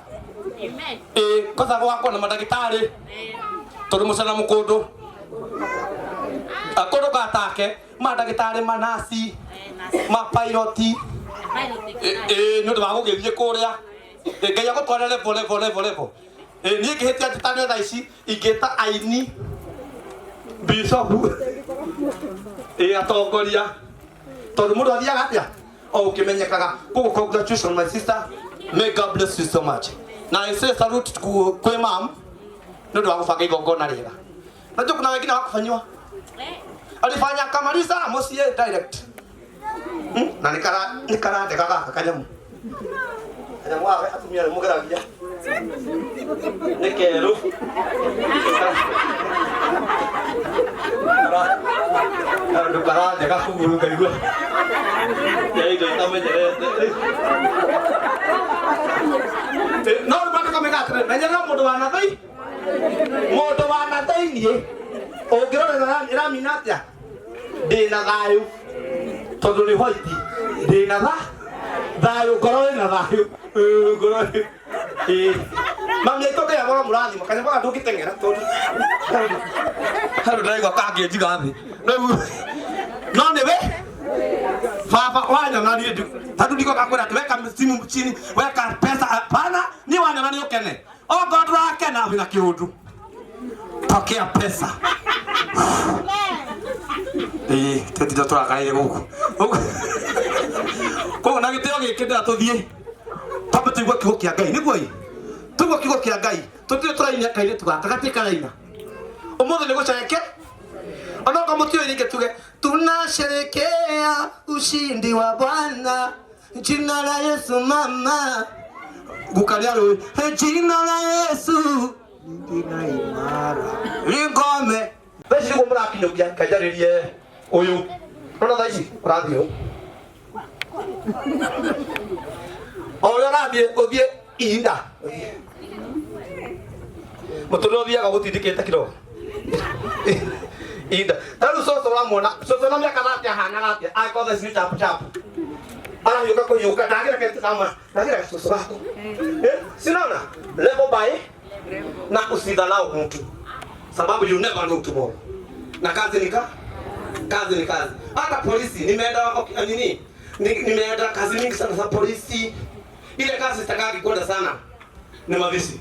Amen. ĩ kosa gwakwa na mandagĩtarĩ tondũ mũcana mũkũndũ akũndũ gatake mandagĩtarĩ manasi mapiloti ĩ nĩ ũndũ wa gũgĩthiĩ kũrĩa Ĩ, Ngai agũtware level level level level Ĩ, niĩ ngĩhĩtia njĩtane thaa ici ingĩta aini bishopu ĩ atongoria tondũ mũndũ athiaga atĩa o ũkĩmenyekaga koguo congratulations my sister may God bless you so much na I say salute kwĩ mam nĩ ũndũ wa gũbanga igongona rĩega najua kuna wengine hawakufanyiwa alifanya akamaliza mũciĩ direct Na nĩ karandega gaka kanyamu kanyamu gaka atumia nĩ mũgeragia nĩ kerũ kaũndũ karandega kũgũrũ ngaigua ya indo itamenyerete no rĩu mandĩko mega atĩrĩ menyerera mũndũ wa na thĩinĩ mũndũ wa na thĩinĩ ũngĩrora ĩramina atĩa ndĩna thayũ tondũ nĩ white ndĩna tha thayũ ngoro ĩna thayũ ngoro ĩ mami aitũ Ngai agora mũrathima kanyamũ gaka ndũngĩteng'era tondũ handũ ndĩraigua kangĩnjiga thĩ rĩu no nĩwe baba wanyona niĩ tondũ ndigoka kwĩra atĩ weka simu chini weka pesa hapana niĩ wanyona nĩ ũkene okorwo ndũrakena wĩna kĩũndũ pokea pesa ĩĩ tũtinda tũrakaire gũkũ koguo na gĩtĩo gĩkĩ ndĩra tũthiĩ twambe tũigue kiugo kĩa Ngai nĩguo ĩ tũigue kiugo kĩa Ngai tũtirĩ tũraina kairĩtu gaka gatirĩ karaina ũmũthĩ nĩ gũcereke Onokorwo mũtiũĩ rĩngĩ tuge tunasherekea ushindi wa Bwana jina la Yesu mama gukaria rũĩ jina la Yesu Jina imara. ringome thaa ici nĩguo mũrakinyũkia kanjarĩrie ũyũ nona thaa ici ũrathiĩ ũ o ũrĩa ũrathiĩ ũthiĩ ihinda mũtũrĩre ũthiaga gũtindĩkĩte kidogo ihinda ta rĩu cũcũ ũramuona cũcũ na mĩaka thate ahanaga atĩa angĩkorwo thaa ici nĩ chapu chapu arahiũka kũhiũka ndagĩra kete kama ndagĩra gacũcũ gaku. Eh, sinaona level by na usidharau mtu sababu you never know tomorrow na kazi ni kazi ni kazi. Hata polisi nimeenda okay, nini nimeenda kazi mingi sana za polisi. Ile kazi sitakagi kwenda sana ni mavishi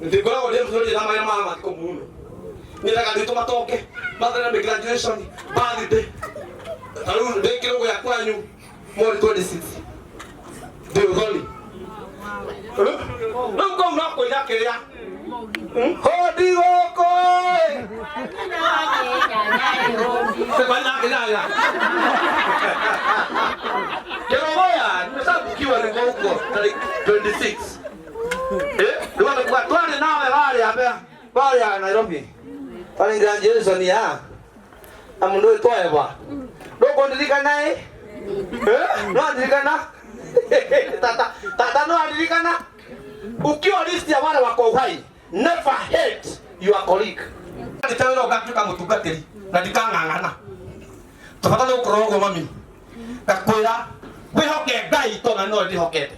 ndikoragwo ndĩ mzuri na maya mama thikũ muno nyendaga ndĩtũ matoke mathana nĩ graduation birthday ta rĩu ndĩ kĩrũgũ ya kwanyu mweri 26 ndĩ ũthoni rĩu kũu no kũiga kĩrĩa hodi gũkũ Kerogoya nimeshabukiwa niko huko tarehe 26. Eh, ndio kwa twale nawe wale hapa wale ya Nairobi. Pale graduation ya amundu itoe ba. Ndokondirikana eh? Eh, no andirikana. Tata tata no andirikana. Ukiwa list ya wale wako uhai, never hate your colleague. Nitawira ũgatuĩka mũtungatĩri na ndikang'ang'ana. Tũbata nĩ gũkorwo ũguo mami. Ngakwĩra wĩhoke Ngai tondũ no ndĩhokete.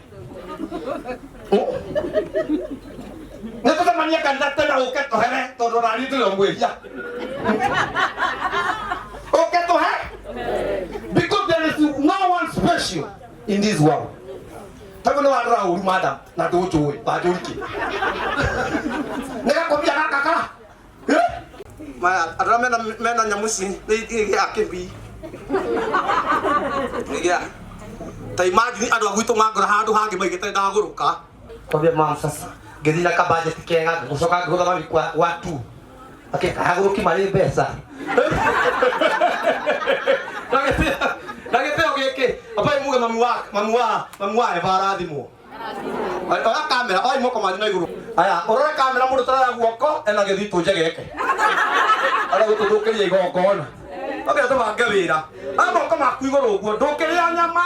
Nĩ tũcemanie kanitha tene ũke tũhere tondũ naniĩ ndĩrĩ o mwĩhia. Ũke tũhe because there is no one special in this world. Taguo nĩ warora ũru madam na ndũnjũĩ wanjũri kĩ. Nĩ gakũbia gaka ka. Maya andũ arĩa mena nyamũ ici nĩ gĩa kĩbii. Nĩ gĩa ta imagine andũ a gwitũ mangora handũ hangĩ maigĩte ndagũrũka. Kwambia mam sasa ngĩthiĩ na kabajeti kega ngĩcoka ngĩgũtha mami kwa tu. Akĩka agũrũki marĩ mbeca. Na gĩtĩo gĩkĩ abai muge mami wa Eva arathimwo. Oya kamera oi moko manyu na igũrũ. Aya ũrore kamera mũndũ tarara guoko ena gĩthitũ njegeke. Ara gũtũthũkĩria igongona. Okay tũbange wĩra. Aya moko maku igũrũ ũguo ndũkĩrĩa nyama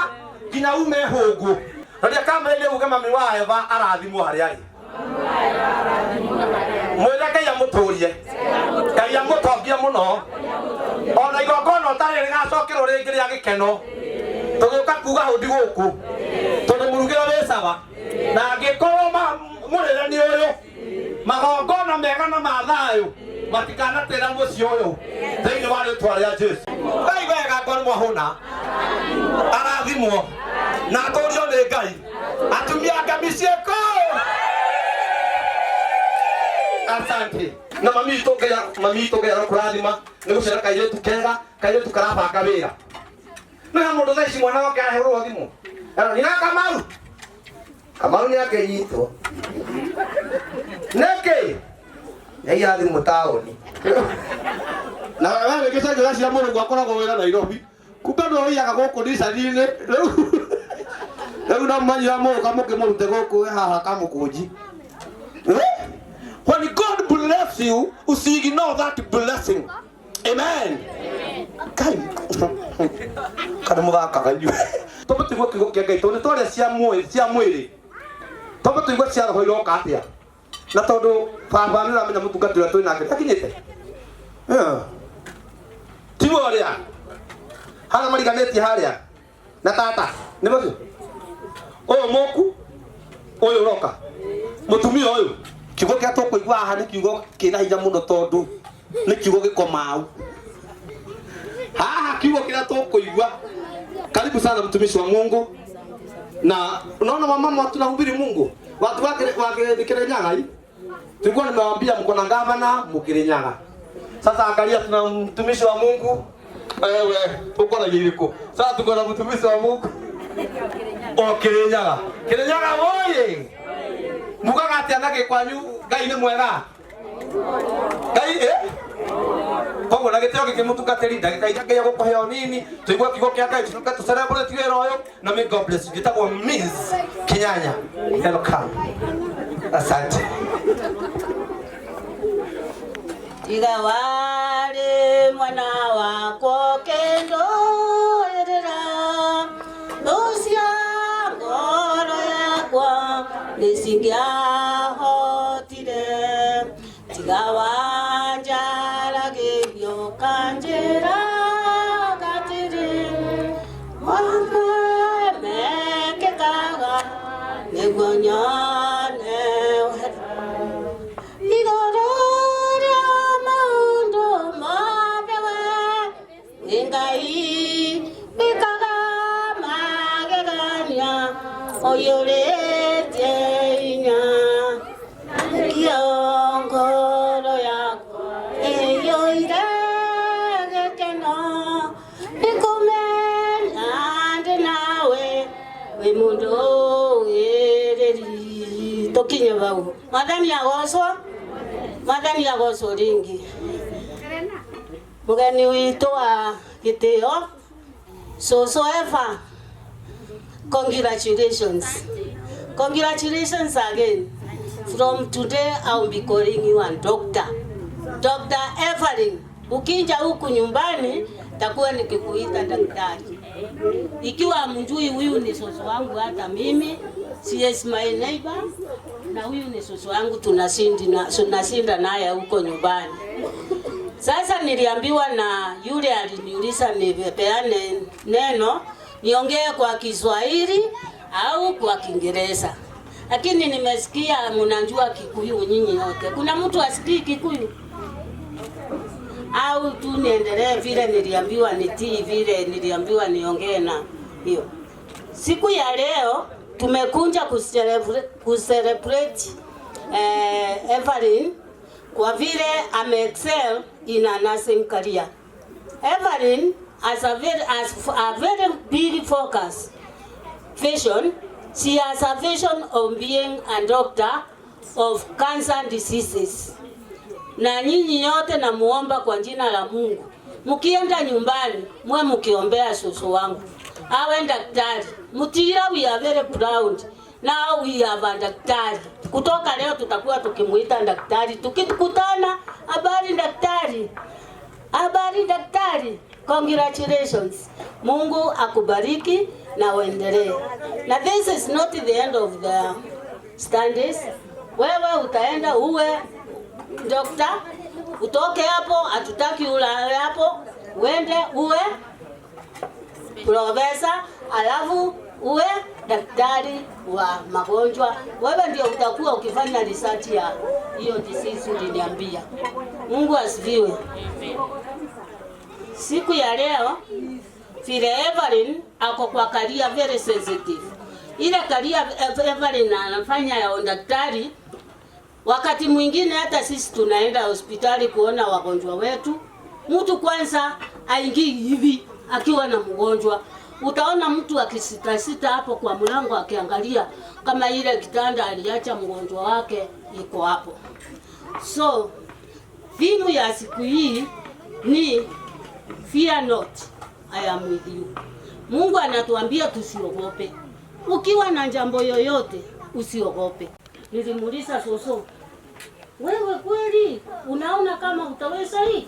nginya ume hũngũ. Roria kamera ile uge mami wa Eva arathimwo harĩa arĩ. Mwĩre Ngai amũtũrie. Ngai amũtongie mũno. Ona igongona ũtarĩ rĩgacokerwo rĩngĩ rĩa gĩkeno. Tũgĩũka kuga hũndi gũkũ. Tondũ mũrugĩre wĩ sawa. Na angĩkorwo mũrĩre nĩ ũyũ magongona mega na ma thayũ matikanatĩra mũciĩ ũyũ thĩinĩ wa rĩtwa rĩa Jesũ. Ngai wega ngoro nĩ mwahũna arathimwo na atũrio nĩ Ngai. Atumia a ngami ciĩkũ. Asante. Na mami itũ Ngai arokũrathima nĩ gũcera kairĩtu kega kairĩtu karabanga wĩra. Nĩ ha mũndũ thaa ici mwana wake arahũrwo thimũ. Ero nina Kamau. Kamau nĩ akĩnyitwo. Nĩkĩ? Nĩaiya thimũ taũni. Na wewe wĩgĩcenjera cia mũrũngu akoragwo wĩra Nairobi. Kumbe no ũiyaga gũkũ ndicani-inĩ. Rĩu no manyira mũũka mũkĩmũrute gũkũ haha kamũkũnji. When God bless you, usiignore that blessing. Amen. Kai. Kana mũthakaga inyuĩ. Tondũ tũigue kiugo kĩa Ngai tondũ nĩ twaria cia mwĩrĩ. Tondũ tũigue cia roho iroka atĩa. Na tondũ baba nĩ ũramenya mũtungati ũrĩa twĩ nake ndakinyĩte. Tiwe ũrĩa. Harĩa mariganĩtie harĩa. Na tata nĩ mũcio. Ũyũ mũku ũyũ ũroka. Mũtumia ũyũ. Kiugo kĩrĩa tũkũigua haha nĩ kiugo kĩna hinya mũno tondũ nĩ kiugo gĩkomau. Haha kiugo kĩrĩa tũkũigua. Karibu sana mtumishi wa Mungu. Na unaona wamama tunahubiri Mungu. Watu wake wa Kirinyaga hii. Tulikuwa nimewaambia mko na gavana Mkirinyaga. Sasa angalia tuna mtumishi wa Mungu. Wewe uko na yiriko. Sasa tuko na mtumishi wa Mungu. O Kirinyaga. Kirinyaga oye. Mugaga atia na gĩkwanyu Ngai nĩ mwega. Ngai eh? Koguo na gĩtĩo gĩkĩ mũtungatĩri, ndagĩka iria Ngai egũkũhe o nini, tũigue kiugo kĩa Ngai, tũcoke tũ celebrate wĩra ũyũ, na may God bless you. Njĩtagwo Miss Kinyanya. Welcome. Asante. Tiga warĩ mwana wakwa ũkĩndũĩrĩra thũ cia ngoro yakwa nĩcingĩahotire tiga wanjaragĩrio ũkanjĩra atĩrĩ mamwe mekĩkaga nĩguo nyone igũrũ rĩa maũndũ mothe we nĩ Ngai wĩkaga magegania ũiyũrĩtie hinya nĩkĩo ngoro yakwa ĩiyũire gĩkeno nĩkũmenya ndĩ nawe wĩ mũndũ wĩrĩri tũkinye bau. Mwathani agocwo, Mwathani agocwo ringi. Mugeni witũ wa gĩtĩo Cũcũ Eva, congratulations, congratulations again. From today I'll be calling you a doctor, Dr. Evelyn. Ukija huku nyumbani takuwa nikikuita daktari. Ikiwa mjui, huyu ni soso wangu, hata mimi she is my neighbor, na huyu ni soso wangu, tunashinda naye huko nyumbani. Sasa niliambiwa na yule aliniuliza nipeane neno niongee kwa Kiswahili au kwa Kiingereza, lakini nimesikia mnajua Kikuyu nyinyi wote. Kuna mtu asikii Kikuyu? Au tu niendelee vile niliambiwa nitii, vile niliambiwa niongee na hiyo. Siku ya leo tumekuja kucelebrate Evelyn kwa vile ame excel in a nursing career. Evelyn has a very big focus vision. She has a vision of being a doctor of cancer diseases. Na nyinyi nyote namuomba kwa jina la Mungu, mkienda nyumbani mwe mkiombea shosho wangu awe daktari. Mutira, we are very proud. Now we have a daktari. Kutoka leo tutakuwa tukimuita daktari. Tukikutana, habari daktari, habari daktari. Congratulations. Mungu akubariki na uendelee. Na this is not the end of the studies. Wewe utaenda uwe doctor, utoke hapo, hatutaki ulale hapo, uende uwe profesa, alafu uwe daktari wa magonjwa. Wewe ndio utakuwa ukifanya research ya hiyo disease uliniambia. Mungu asifiwe. Siku ya leo vile Evelyn ako kwa career very sensitive. Ile career Evelyn anafanya ya daktari, wakati mwingine hata sisi tunaenda hospitali kuona wagonjwa wetu, mtu kwanza aingii hivi akiwa na mgonjwa. Utaona mtu akisitasita hapo kwa mlango akiangalia kama ile kitanda aliacha mgonjwa wake iko hapo. So theme ya siku hii ni "Fear not, I am with you." Mungu anatuambia tusiogope. Ukiwa na jambo yoyote usiogope. Nilimuuliza soso, wewe kweli unaona kama utaweza hii?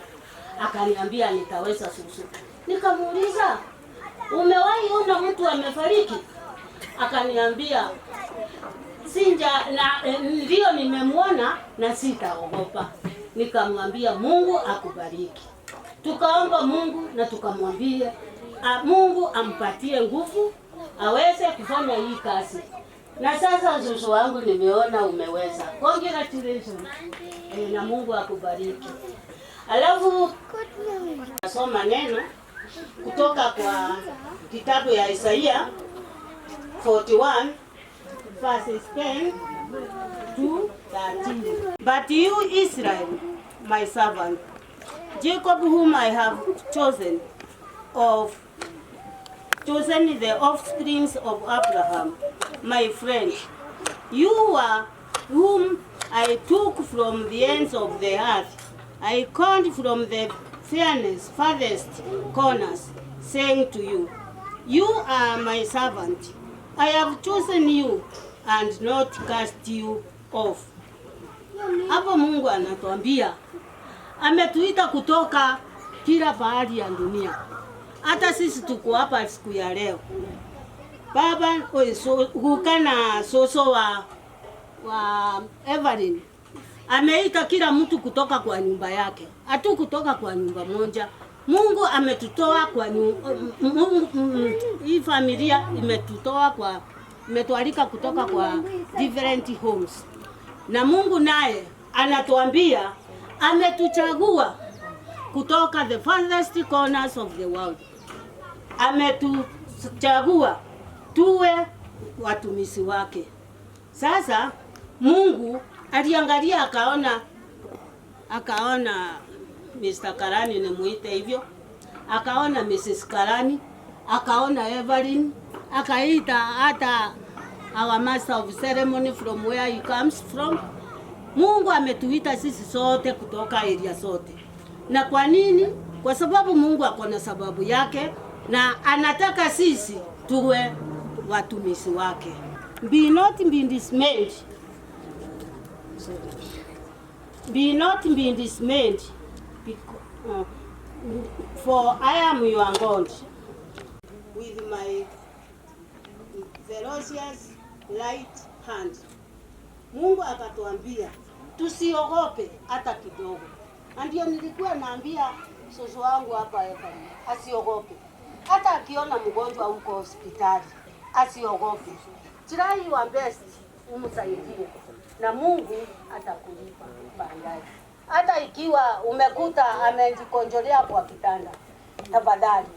Akaniambia nitaweza soso. Nikamuuliza, umewahi ona mtu amefariki? Akaniambia sinja na ndio nimemwona na sitaogopa. Nikamwambia Mungu akubariki. Tukaomba Mungu na tukamwambia Mungu ampatie nguvu aweze kufanya hii kazi. Na sasa shosho wangu, nimeona umeweza. Congratulations. Na Mungu akubariki. Alafu nasoma neno kutoka kwa kitabu ya Isaia 41 verses 10 to 13. But you, Israel, my servant, Jacob, whom I have chosen, of chosen the offsprings of Abraham, my friend, you are whom I took from the ends of the earth. I called from the fairness, farthest corners, saying to you, You are my servant. I have chosen you and not cast you off. Hapo Mungu anatuambia ametuita kutoka kila pahali ya dunia. Hata sisi tuko hapa siku ya leo. Baba so, guka na soso wa Evelyn ameita kila mtu kutoka kwa nyumba yake, hatu kutoka kwa nyumba moja. Mungu ametutoa kwa Mungu, hii familia imetutoa kwa imetualika kutoka kwa different homes, na Mungu naye anatuambia ametuchagua kutoka the farthest corners of the world, ametuchagua tuwe watumishi wake. Sasa Mungu aliangalia akaona Mr. Karani, nimuite hivyo, akaona Mrs. Karani, akaona Evelyn, akaita hata our master of ceremony from where he comes from. Mungu ametuita sisi sote kutoka area sote. Na kwa nini? Kwa sababu Mungu ako na sababu yake na anataka sisi tuwe watumishi wake. Be not be dismayed. Be not be dismayed, for I am your God. With my ferocious right hand. Mungu akatuambia tusiogope hata kidogo. Na ndio nilikuwa naambia soso wangu hapa Ephraim, asiogope. Hata akiona mgonjwa huko hospitali, asiogope. Try your best umsaidie, na Mungu atakulipa baadaye. Hata ikiwa umekuta amejikonjolea kwa kitanda, tafadhali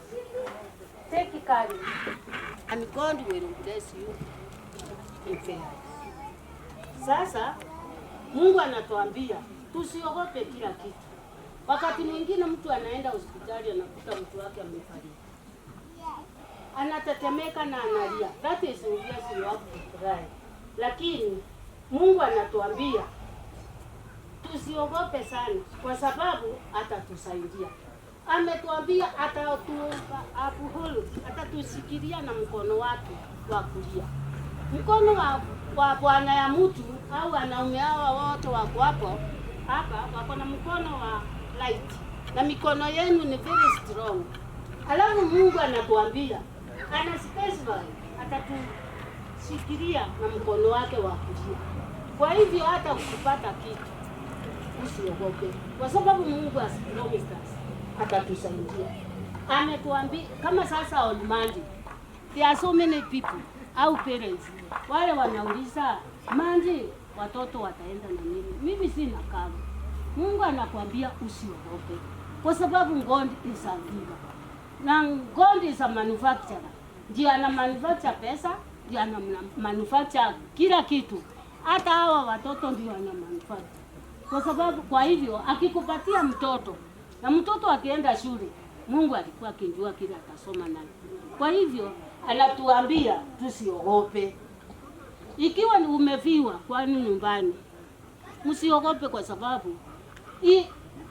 take courage and God will bless you in fair. Sasa Mungu anatuambia tusiogope kila kitu. Wakati mwingine mtu anaenda hospitali anakuta mtu wake amefariki, anatetemeka na analia. That is obvious, you have to cry. Lakini Mungu anatuambia tusiogope sana, kwa sababu atatusaidia. Ametuambia atatushikilia na mkono wake wa kulia. Mkono wa bwana ya mtu au wanaume hawa wote wako hapo hapa wako na mkono wa right, na mikono yenu ni very strong. Alafu Mungu anatuambia ana specify atatushikilia na mkono wake wa kulia. Kwa hivyo hata ukipata kitu usiogope, kwa sababu Mungu has promised us atatusaidia. Ametuambia kama sasa on Monday, there are so many people au parents wale wanauliza Monday watoto wataenda na nini? Mimi sina kazi. Mungu anakuambia usiogope, kwa sababu God is a giver. Na God is a manufacturer. Ndiye ana manufacture pesa, ndiye ana manufacture kila kitu. Hata hawa watoto ndio ana manufacture. Kwa sababu kwa hivyo akikupatia mtoto na mtoto akienda shule, Mungu alikuwa akijua kile atasoma naye. Kwa hivyo anatuambia tusiogope. Ikiwa umefiwa kwani nyumbani, msiogope, kwa sababu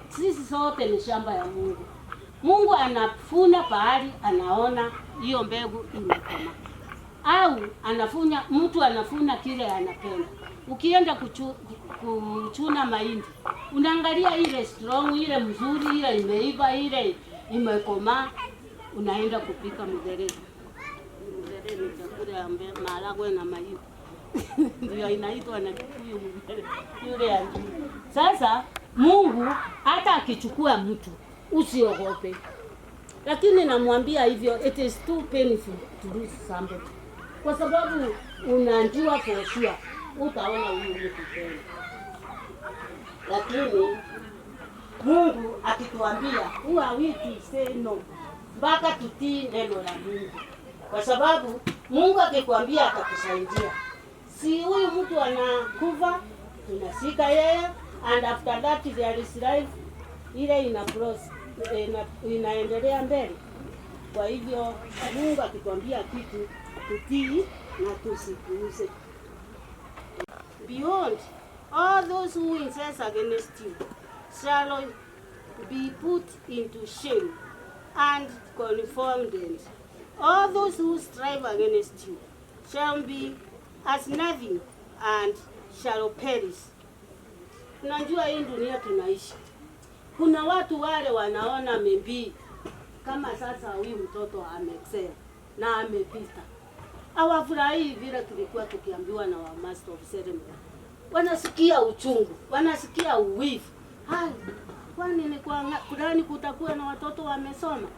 sisi sote ni shamba ya Mungu. Mungu anafuna pahali anaona hiyo mbegu imekoma, au anafuna, mtu anafuna kile anapenda. Ukienda kuchuna mahindi, unaangalia ile strong, ile mzuri, ile imeiva, ile imekomaa, unaenda kupika mzere. Mzere ni chakula ya maharagwe na mahindi. Ndio inaitwa na Kikuyu mzere, yule ya juu. Sasa Mungu hata akichukua mtu usiogope. Lakini namwambia hivyo, it is too painful to lose somebody. Kwa sababu unajua for sure utaona huyu mtu tena. Lakini Mungu akituambia, who are we to say no? Mpaka tutii neno la Mungu. Kwa sababu Mungu akikwambia atakusaidia. Si huyu mtu anakufa, tunasika yeye, and after that there is life, ile ina cross, inaendelea mbele. Kwa hivyo Mungu akituambia kitu tutii na tusipuuze. Behold, all those who incest against you shall be put into shame and confounded. All those who strive against you shall be as nothing and shall perish. Unajua hii dunia tunaishi, kuna watu wale wanaona maybe kama sasa huyu mtoto ameexcel na amepita, hawafurahii vile tulikuwa tukiambiwa na wa master of ceremony. Wanasikia uchungu, wanasikia uwivu. Hai, kwani ni kwa fulani kutakuwa na watoto wamesoma?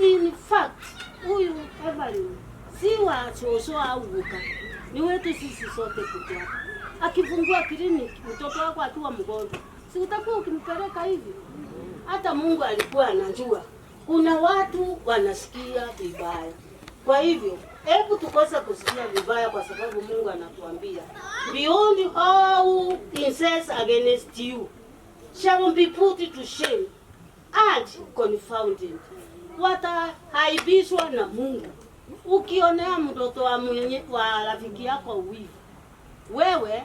In fact, huyu Evelyn si wa shosho au guka, ni wetu sisi sote kuja. Akifungua kliniki, mtoto wako akiwa mgonjwa, si utakuwa ukimpeleka hivi? Hata Mungu alikuwa anajua kuna watu wanasikia vibaya. Kwa hivyo, hebu tukose kusikia vibaya, kwa sababu Mungu anatuambia, "Beyond all who incest against you shall be put to shame and confounded." Wataaibishwa na Mungu. Ukionea mtoto wa rafiki yako wivu, wewe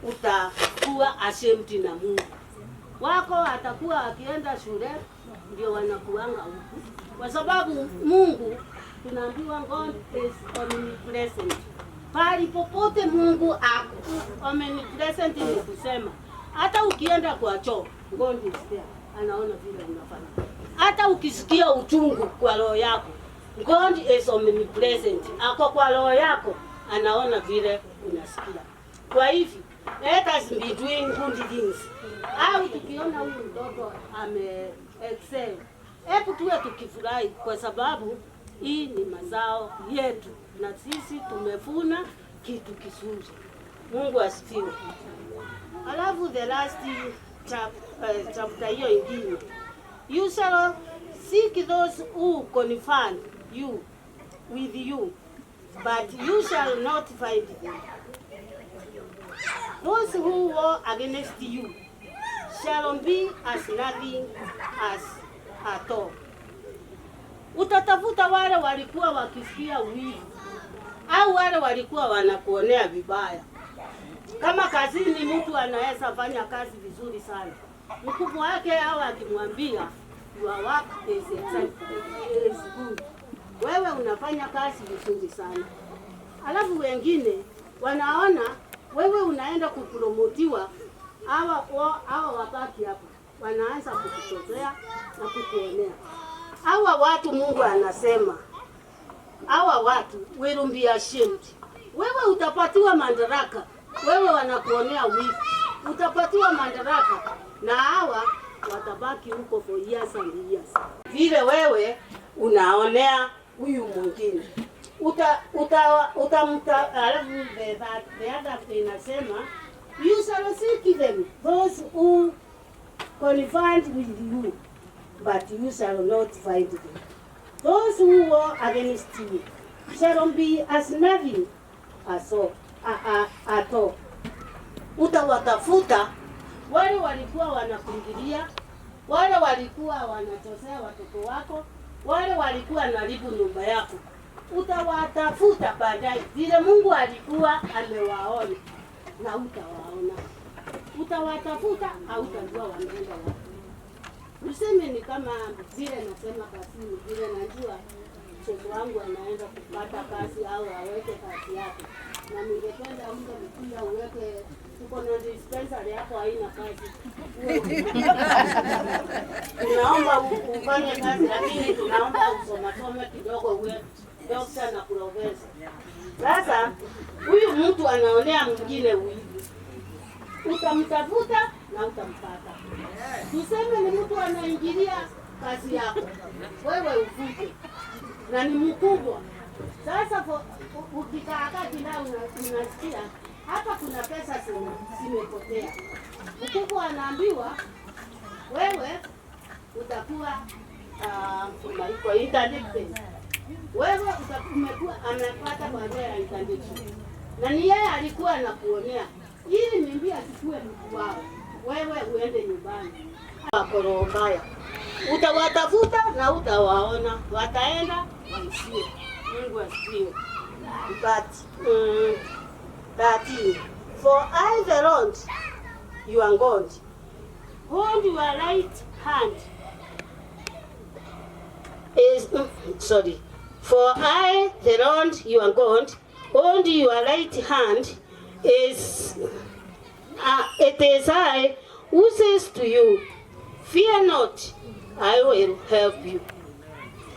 utakuwa ashamed na Mungu wako. Atakuwa akienda shule ndio wanakuanga huku, kwa sababu Mungu tunaambiwa God is omnipresent. Pali popote Mungu ako. Omnipresent ni kusema hata ukienda kwa choo, God is there, anaona vile unafanya. Hata ukisikia uchungu kwa roho yako, God is omnipresent, ako kwa roho yako, anaona vile unasikia. Kwa hivyo, let us be doing good things. Au tukiona huyu mtoto ame excel, hebu tuwe tukifurahi, kwa sababu hii ni mazao yetu na sisi tumevuna kitu kizuri. Mungu asifiwe. Alafu the last chapter hiyo ingine, "You shall seek those who confound you with you, but you shall not find them. Those who war against you shall be as nothing as at all." Utatafuta wale walikuwa wakisikia wivu au wale walikuwa wanakuonea vibaya. Kama kazini, mtu anaweza fanya kazi vizuri sana, mkubwa wake au akimwambia, "Your work is good, wewe unafanya kazi vizuri sana," alafu wengine wanaona wewe unaenda kupromotiwa, hawa wabaki hapo, wanaanza kukuchochea na kukuonea. Hawa watu, Mungu anasema hawa watu will be ashamed. Wewe utapatiwa madaraka, wewe wanakuonea wivu, utapatiwa madaraka na hawa watabaki huko for years and years. Vile wewe unaonea huyu mwingine uta utamta. Alafu the other inasema, "You shall seek them, those who confound with you, but you shall not find them. Those who war against you shall be as nothing at all." Utawatafuta wale walikuwa wanakuingilia, wale walikuwa wanachezea watoto wako, wale walikuwa wanaharibu nyumba yako, utawatafuta baadaye vile Mungu alikuwa amewaona, na utawaona. Utawatafuta, hautajua wameenda wapi. Tuseme ni kama vile nasema kazini, vile najua mtoto wangu anaenda kupata kazi au aweke kazi yake, na ningependa mtu pia uweke, tuko na dispensary yako haina kazi. Tunaomba ufanye kazi, lakini tunaomba usomasome kidogo uwe dokta na profesa. Sasa huyu mtu anaonea mwingine wivu, utamtafuta na utampata. Tuseme ni mtu anaingilia kazi yako, wewe ufute na ni mkubwa. Sasa ukikaa kila unasikia hapa kuna pesa zimepotea, mkubwa anaambiwa wewe utakuwa kwa interdict. Wewe umekuwa amepata barua ya interdiction, na ni yeye alikuwa anakuonea ili mimi achukue mtu wao, wewe uende nyumbani. Wakoro mbaya utawatafuta na utawaona, wataenda waishie. Mungu asifiwe. But 13, "For I the Lord your God hold your right hand is sorry. For I, the Lord your God, hold your right hand is it is I who says to you, fear not, I will help you.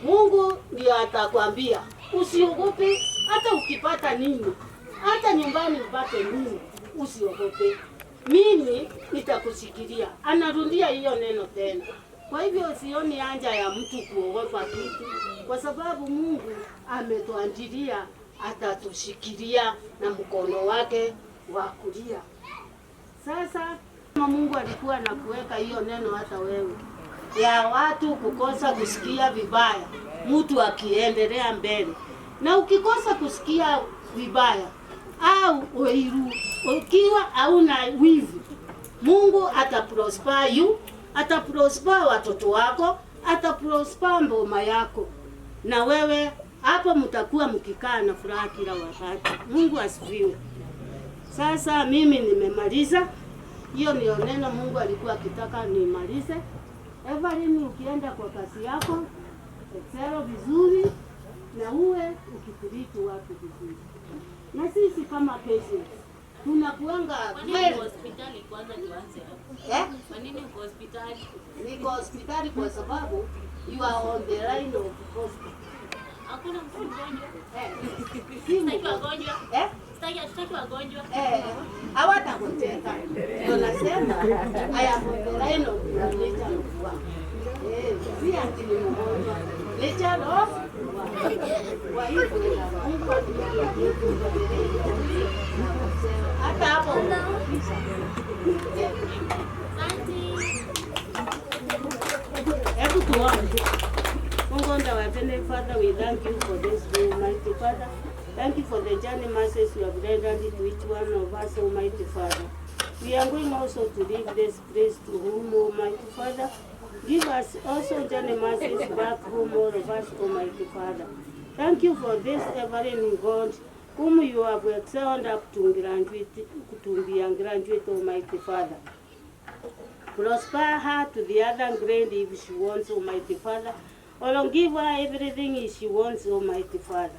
Mungu ndiye atakwambia usiogope, hata ukipata nini, hata nyumbani upate nini, usiogope, mimi nitakushikilia. Anarudia hiyo neno tena. Kwa hivyo sioni haja ya mtu kuogopa kitu, kwa sababu Mungu ametuandilia, atatushikilia na mkono wake wa kulia. Sasa kama Mungu alikuwa anakuweka hiyo neno hata wewe ya watu kukosa kusikia vibaya, mtu akiendelea mbele, na ukikosa kusikia vibaya au uiru, ukiwa hauna wivu, Mungu ataprosper you, ataprosper watoto wako, ataprosper mboma yako, na wewe hapo mtakuwa mkikaa na furaha kila wakati. Mungu asifiwe. Sasa mimi nimemaliza. Hiyo ndio neno Mungu alikuwa akitaka nimalize. Evelyn, ukienda kwa kazi yako excel vizuri na uwe ukitreat watu vizuri. Na sisi kama patients tunakuanga Kwa nini very uko hospitali kwanza tuanze hapo? Eh? Kwa nini uko hospitali? Niko hospitali kwa sababu you are on the line of hospital. Hakuna mtu mgonjwa. Eh. Si Sitaki mgonjwa. wagonjwa. Eh? Sitaki, hatutaki wagonjwa. Eh, hawatagonjeka. Ndio nasema I am on the line of the nature of work. Eh, si ati ni mgonjwa. Nature of work. Kwa hivyo Mungu atubariki tuendelee na kusema. Hata hapo kabisa. Eh, Hebu tuombe. Mungu our Heavenly Father, we thank you for this day, Almighty Father. Thank you for the journey mercies you have rendered to each one of us, Almighty Father. We are going also to leave this place to whom, Almighty Father. Give us also journey mercies back home, all of us, Almighty Father. Thank you for this Evelyn God, whom you have excelled up to be a graduate, Almighty Father. Prosper her to the other grade if she wants, Almighty Father. Or give her everything she wants, Almighty Father.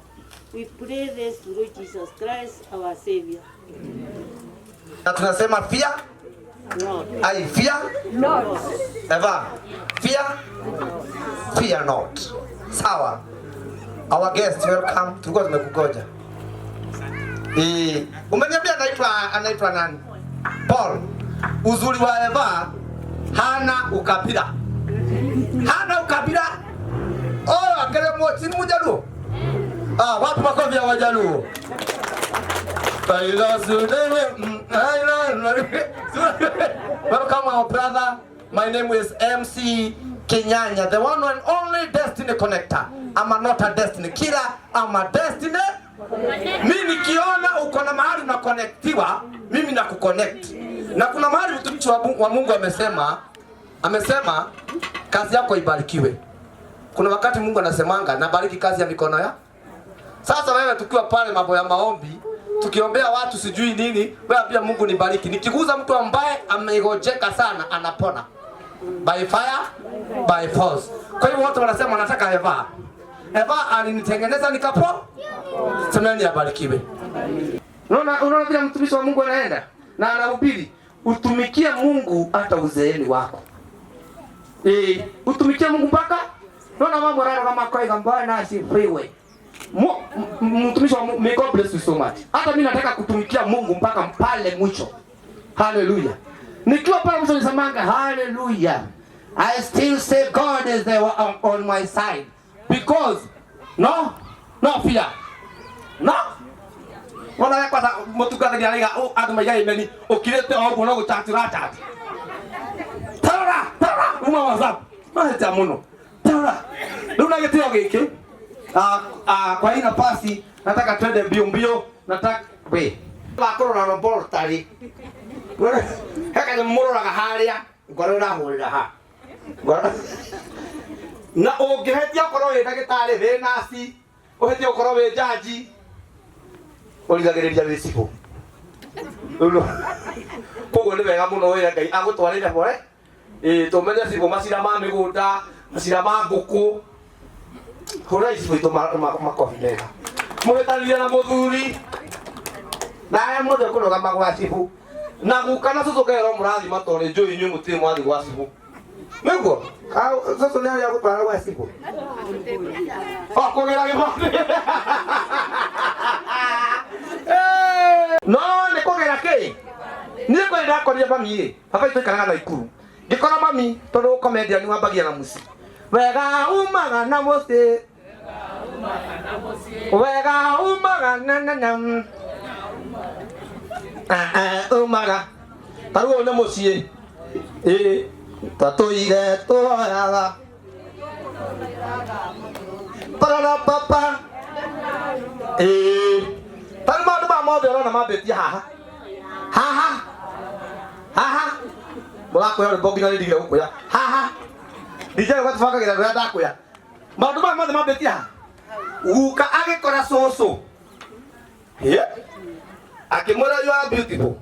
We pray this through Jesus Christ, our Savior. Na tunasema fear Not. I fear Not. Eva, fear fear not. Sawa. Our guest welcome. Tulikuwa tumekugoja. Eh, umeniambia anaitwa nani? Paul. Uzuri wa Eva hana ukabila. Hana ukabila. Oh, angalia mmoja ni Mjaluo. Ah, wapi makofi ya Wajaluo? Welcome our brother. My name is MC Kenyanya, the one and only destiny connector. I'm not a destiny killer, I'm a destiny. Mimi nikiona uko na mahali unaconnectiwa, mimi nakuconnect. Na kuna mahali mtumishi wa Mungu amesema kazi yako ibarikiwe. Kuna wakati Mungu anasemanga nabariki kazi ya mikono ya. Sasa wewe tukiwa pale mambo ya maombi, tukiombea watu sijui nini, wewe ambia Mungu nibariki. Nikiguza mtu ambaye amegojeka sana anapona. By fire, by force. Kwa hivyo watu wanasema wanataka Eva. Eva alinitengeneza nikapo. Semeni abarikiwe. Unaona vile mtumishi wa Mungu anaenda na anahubiri, utumikie Mungu hata uzeeni wako. Utumikie Mungu mpaka unaona mambo rara kama kwa Bwana asifiwe. Mtumishi wa Mungu, may God bless you so much. Hata mimi nataka kutumikia Mungu mpaka pale mwisho. Hallelujah. Nikiwa pale mwisho nisemanga hallelujah. I still say God is there on my side because no fear. No. Wala yakwa ta mutungatĩri araiga andũ maiga imeni ũkirĩte o ũguo no gũchat ũrachat. Tarora, tarora, uma WhatsApp. Mahĩtia mũno. Tarora. Rĩu na gĩtĩo gĩkĩ kwa hii nafasi nataka twende mbio mbio, nataka we wakũrora laboratory heka mũroraga harĩa ngoro ũrahũrĩra ha Ngoro- na ũngĩhĩtia ũkorwo wĩ ndagĩtarĩ wĩ nasi ũhĩtie ũkorwo wĩ jaji ũrigagĩrĩria wĩ cibũ. Koguo nĩ wega mũno wĩre Ngai agũtwarĩre pole Ĩĩ tũmenye cibũ macira ma mĩgũnda, macira ma ngũkũ. Hũrai cibũ itũ makobi mega. Mũhĩtanirie na mũthuri. Na arĩa mothe kũrũgama gwa cibũ. Na guka na cũcũ kerwo mũrathima tondũ nĩ njũĩ inyuĩ mũtirĩ mwathiĩ gwa cibũ. Nĩguo? Cũcũ nĩ arĩa gũtwara gwa cibũ. O kũgĩra gĩbandĩ. No nĩ kũgĩra kĩ? Niĩ kwĩ ndakorire mami ĩ, baba itũ aikaraga Naikuru. Ngĩkora mami tondũ comedian wambagia na mũciĩ. Wega umaga na mũciĩ. Wega umaga na na na. Ah, ah, umaga. Ta rĩu ũyũ nĩ mũciĩ. Ĩ, tatũire tũhoyaga. Parara papa. Ĩ, ta rĩu maũndũ maya mothe ũrona mambĩtie haha. Haha. Haha. Mũrakwĩra rwĩmbo nginya nĩndigire gũkwĩra. Haha. DJ ũgatũbangagĩra rũrĩa ndakwĩra. Maũndũ maya mothe mambĩtie haha. Guka agĩkora cũcũ. Yeah. Akĩmwĩra you are beautiful.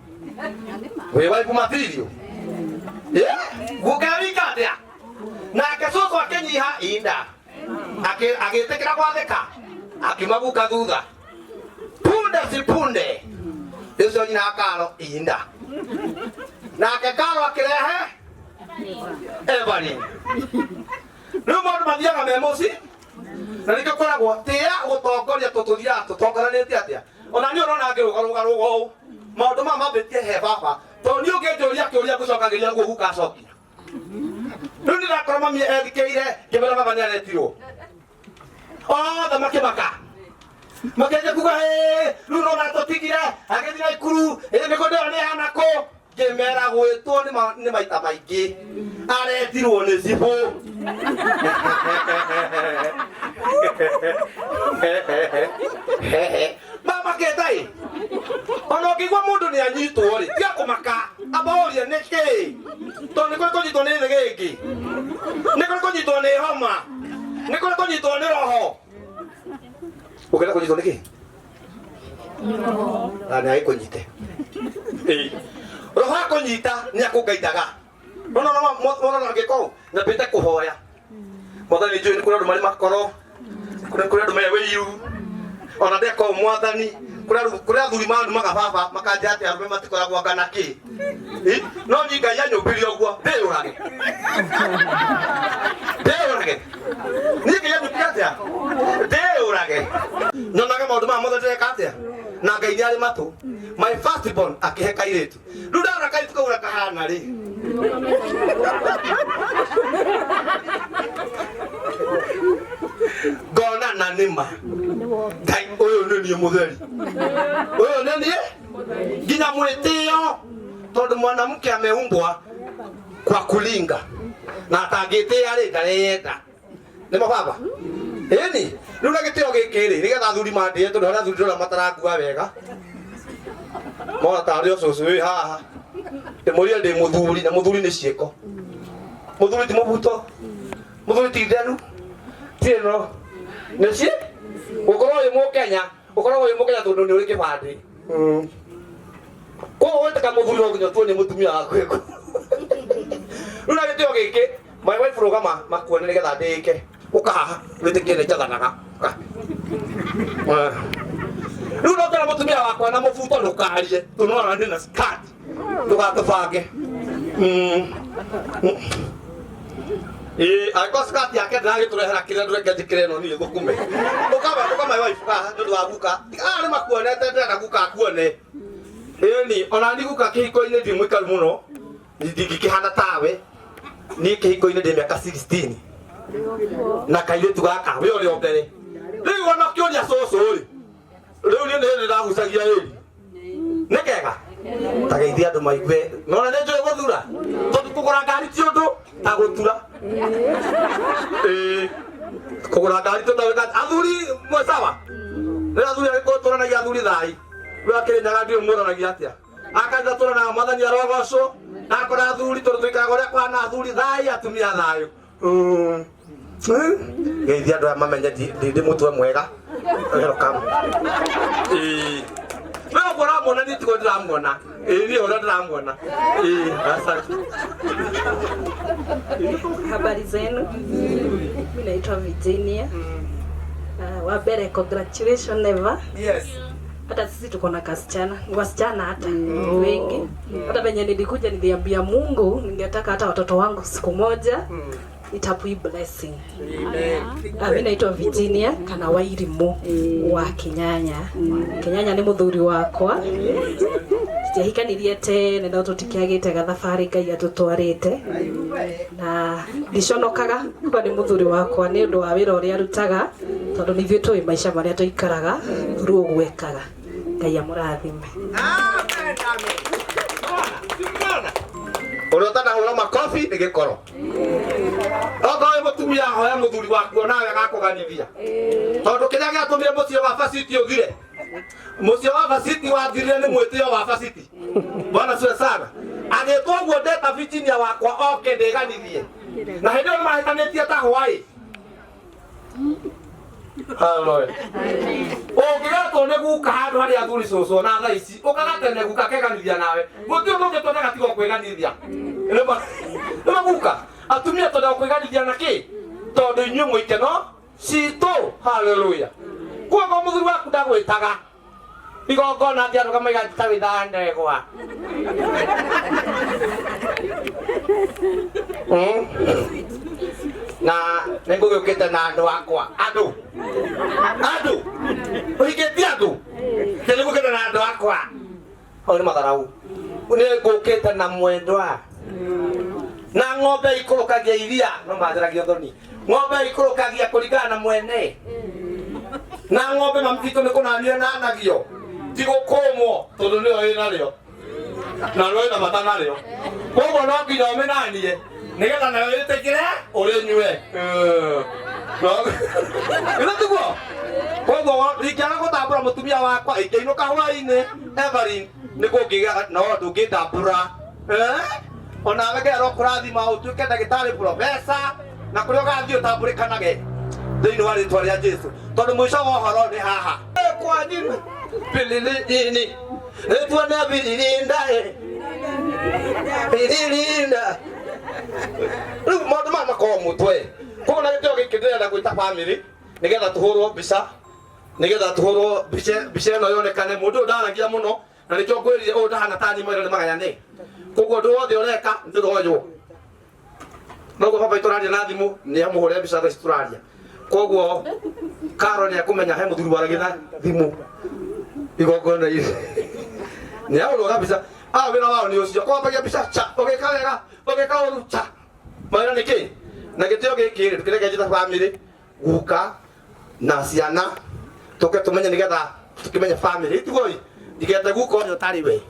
Wĩ wife material. Yeah. Guka wika atĩa? Nake cũcũ akĩnyiha inda. Agĩtĩkĩra gwathĩka. Akiuma guka thutha. Punde si punde. Ũcio nyina wa Karo inda. Nake Karo akĩrehe Evelyn. Rĩu maũndũ mathiaga me mũciĩ na nĩkĩo kwĩragwo tĩĩa gũtongoria tũtũthiaga tũtongoranĩtie atĩa ona niĩ ũrona ngĩrũgarũga rũgo ũũ maũndũ maya mambĩtie he baba tondũ niĩ ũngĩnjũria kĩũria ngũcokagĩria guo guka acokia rĩu ndĩrakora mami ethikĩire ngĩmera baba nĩaretirwo othe makĩmaka makĩanjia kuga "Ĩ, rĩu nona tũtigire agĩthiĩ Naikuru ĩ, mĩgũnda ĩyo nĩ ya nakũ ngĩmera gwĩtwo nĩ maita maingĩ aretirwo nĩ cibũ mamakĩte ĩ ona ũngĩigua mũndũ nĩ anyitwo rĩ tiga kũmaka amba ũrie nĩ kĩ tondũ nĩ kũrĩ kũnyitwo nĩ thĩgĩngĩ nĩ kũrĩ kũnyitwo nĩ homa nĩ kũrĩ kũnyitwo nĩ roho ũngĩenda kũnyitwo nĩ kĩ na nĩ agĩkũnyite Ĩĩ. Roho akũnyita nĩ akũngaithaga no no no angĩkorwo nyambĩte kũhoya mwathani njũĩ nĩ kũrĩ andũ marĩ makoro kũrĩ andũ me wĩiru ona ndeka ũũ mwathani kũrĩ athuri manumaga baba makanja atĩ arũme matikoragwo anga na kĩ Ĩ, no niĩ Ngai anyũmbire ũguo ndĩyũrage ndĩyũrage niĩ Ngai anyũmbire atĩa ndĩyũrage nyonaga maũndũ maya mothe ndĩreka atĩa na Ngai nĩ arĩ matũ my first born akĩhe kairĩtu rĩu ndona kairĩtu kau ũrĩa kahana rĩ ngona na nĩma Ngai ũyũ nĩ niĩ mũtheri ũyũ nĩ niĩ nginya mwĩtĩo tondũ mwanamke ameumbwa kwa kulinga na atangĩtĩĩa rĩ ndareyenda nĩ ma baba ĩni rĩu na gĩtĩo gĩkĩ rĩ nĩgetha athuri mandĩe tondũ harĩa athuri ndĩrona matarakua wega mona tarĩ o cũcũ wĩ haha ndĩmũrie ndĩ mũthuri na mũthuri nĩ ciĩko mũthuri ti mũbuto mũthuri ti nderu ti ĩno nĩ ci gũkorwo wĩ mũkenya ũkoragwo wĩ mũkenya tondũ nĩ ũrĩ kĩbandĩ koguo wetĩka mũthuri no nginya ũtuo nĩ mũtumia waku ĩkũ rĩu na gĩtĩo gĩkĩ my wife rũgama makuone nĩgetha ndĩĩke ũka haha wĩtĩkie nĩ njathanaga ũka rĩu no ngera mũtumia wakwa na mũbuto ndũkarie tũnora ndĩ na skirt ndũgatũbange Ĩĩ, angĩkorwo skirt yake ndĩragĩtũrehera kĩrĩa ndũreke njĩkĩre ĩno niĩ thũkũme. Ũkama ũka my wife haha nĩ ũndũ wa guka. Aya nĩ makuonete ndĩrenda guka akuone. Ĩni, ona ni guka kĩhiko-inĩ ndi mũikaru mũno. Ndingĩkĩhana tawe. Niĩ kĩhiko-inĩ ndĩ mĩaka 16. Na kairĩtu gaka, we ũrĩ o mbere. Rĩu ona ũkĩũria cũcũ rĩ, rĩu niĩ nĩ ndĩragucagia ĩri. Nĩ kega? Ta geithia andũ maigue. Nona nĩ njũĩ gũthura. Tondũ kũgũra ngari ti ũndũ ta gũtura. Ĩĩ. Kũgũra ngari ti ũndũ ta gwĩka athuri mwĩ sawa? Nĩ athuri arĩkũ tũranagia athuri thai. We akĩrĩ nyaga ndiũĩ mũranagia atĩa. Akanitha tũranaga mwathani arogocwo. Akora athuri tondũ tũikaraga ũrĩa kũhana athuri thai atumia thayũ. Geithia andũ aya mamenye ndĩ mũtwe mwega. Welcome. Ĩĩ. We ũguo ũramuona niĩ tiguo ndĩramuona. Ĩĩ niĩ ũrĩa ndĩramuona. Ĩĩ asante. Habari zenu. Mimi naitwa Virginia. Wa mbere congratulations Eva. Yes. Hata sisi tuko na kasichana, wasichana hata wengi. Hata venye nilikuja niliambia Mungu ningetaka hata watoto wangu siku moja itapui blessing. Amen. Mimi naitwa Virginia kana Wairimu wa Kinyanya. Kinyanya ni muthuri wakwa. Tutiahikanirie tene no tutikiagite gathabarĩ Ngai atũtwarĩte na ndiconokaga kuga nĩ mũthuri wakwa nĩ ũndũ wa wĩra ũrĩa arutaga tondũ nĩ ithuĩ tũĩ maica marĩa tũikaraga through ũguo ekaga. Ngai amũrathime. Amen, amen. Ũrĩa ũtanahũra makobi nĩ gĩkoro. Okorwo wĩ mũtumia hoya mũthuri waku onawe agakũganithia. Tondũ kĩrĩa gĩatũmire mũciĩ wa Basiti ũthire, mũciĩ wa Basiti wathirire nĩ mwĩtĩo wa Basiti. Bwana siwe sana. Agĩtwo ũguo ndeta Virginia wakwa oke ndĩganithie. Na hĩndĩ ĩyo nĩmahĩtanĩtie ta hwaĩ. Hallelujah. Ũngĩgetwo nĩ guka handũ harĩa athuri cũcũ na thaa ici ũkaga tene guka keganithia nawe gũtirĩ ũndũ ũngĩ twendaga tiga kwĩganithia. Nĩma guka atumia twendaga kwĩganithia na kĩ tondũ inyuĩ mwĩ ikeno citũ. Hallelujah. Koguo mũthuri waku ndagwĩtaga igongona atĩ andũ kamaiga ta wĩthaga ndegwa. Na nĩngũgĩũkĩte na andũ akwa andũ andũ ũhikĩtie andũ nĩngũkĩte na andũ akwa hau nĩ matharau nĩngũkĩte na mwendwa na ng'ombe ikũrũkagia iria no manjaragia thoni ng'ombe ikũrũkagia kũringana na mwene na ng'ombe mami witũ nĩ kũnanio ĩnanagio ti gũkũmwo tondũ nĩyo ĩnarĩo na rwĩ na mata narĩo koguo no nginya ũmĩnanie nĩgetha nayo ĩtĩkĩre ũrĩnyue. Ĩno tiguo koguo ingĩaga gũtambũra mũtumia wakwa ingĩinũka hwaĩ-inĩ Evelyn nĩguo ũngĩgĩa no ndũngĩtambũra onawe ngerwo kũrathima ũtuĩke ndagĩtarĩ profesa na kũrĩa ũgathiĩ ũtambũrĩkanage thĩinĩ wa rĩtwa rĩa Jesu tondũ mũico wa ũhoro nĩ haha kwanyu pililini ĩtuone biririnda biririnda rĩu maũndũ maya makoragwo mũtwe koguo na gĩtĩo gĩkĩ ndĩrenda gwĩta family nĩgetha tũhũrwo mbica nĩgetha tũhũrwo mbica ĩno yonekane mũndũ ũyũ ndaragia mũno na nĩkĩo ngwĩrire ũyũ ndahana ta niĩ mwĩra nĩ magayane koguo ũndũ wothe ũreka nĩtũroywo noguo baba tũraria na thimũ nĩ amũhũre mbica thaa ici tũraria koguo Karo nĩ akũmenya he mũthuri waragia na thimũ igongona-inĩ nĩ ahũrwo mbica wĩra wao nĩ ũcio kwambagia mbica cha ũgĩka wega ũgĩka ũru cha mawĩra nĩ kĩ na gĩtĩo gĩkĩ rĩ tũkĩreke njĩta family guka na ciana tũke tũmenye nĩgetha tũkĩmenye family tiguo ndigete guka ũrĩa ũtarĩ we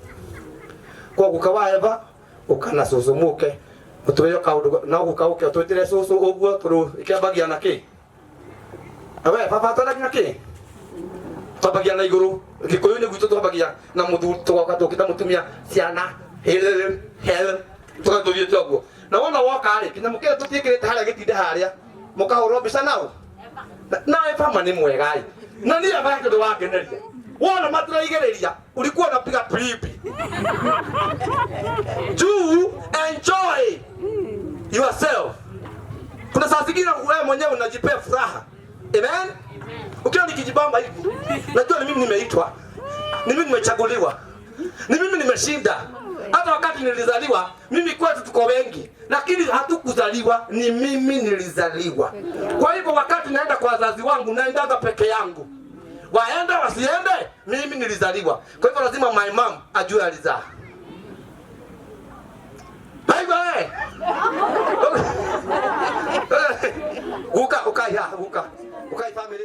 kwa guka wa Eva ũka na cũcũ mũke mũtwĩre kaũndũ no guka ũke ũtwĩtĩre cũcũ ũguo tondũ ĩkĩambagia na kĩ we baba twendagia na kĩ twambagia na igũrũ gĩkũyũ-inĩ gwitũ twambagia na mũthuri tũgoka tũkĩta mũtumia ciana hel hel tũgatũthiĩte ũguo na wona woka rĩ kĩnyamũ kĩrĩa tũtiĩkĩrĩte harĩa gĩtinde harĩa mũkahũrwo mbica nao na Eva ma nĩ mwega ĩ na niĩ Eva kĩndũ wangeneria wona matiraigĩrĩria ulikuwa unapiga pipi juu enjoy yourself. Kuna saa zingine wewe mwenyewe unajipea furaha. Amen. Ukiwa nikijibamba hivi najua ni mimi nimeitwa, ni mimi nimechaguliwa, ni mimi nimeshinda. Hata wakati nilizaliwa mimi kwetu tuko wengi, lakini hatukuzaliwa, ni mimi nilizaliwa. Kwa hivyo wakati naenda kwa wazazi wangu naendaga peke yangu, waende wasiende, mimi nilizaliwa. Kwa hivyo lazima my mom ajue alizaa. Bye bye. Guka ukai ha guka ukai family.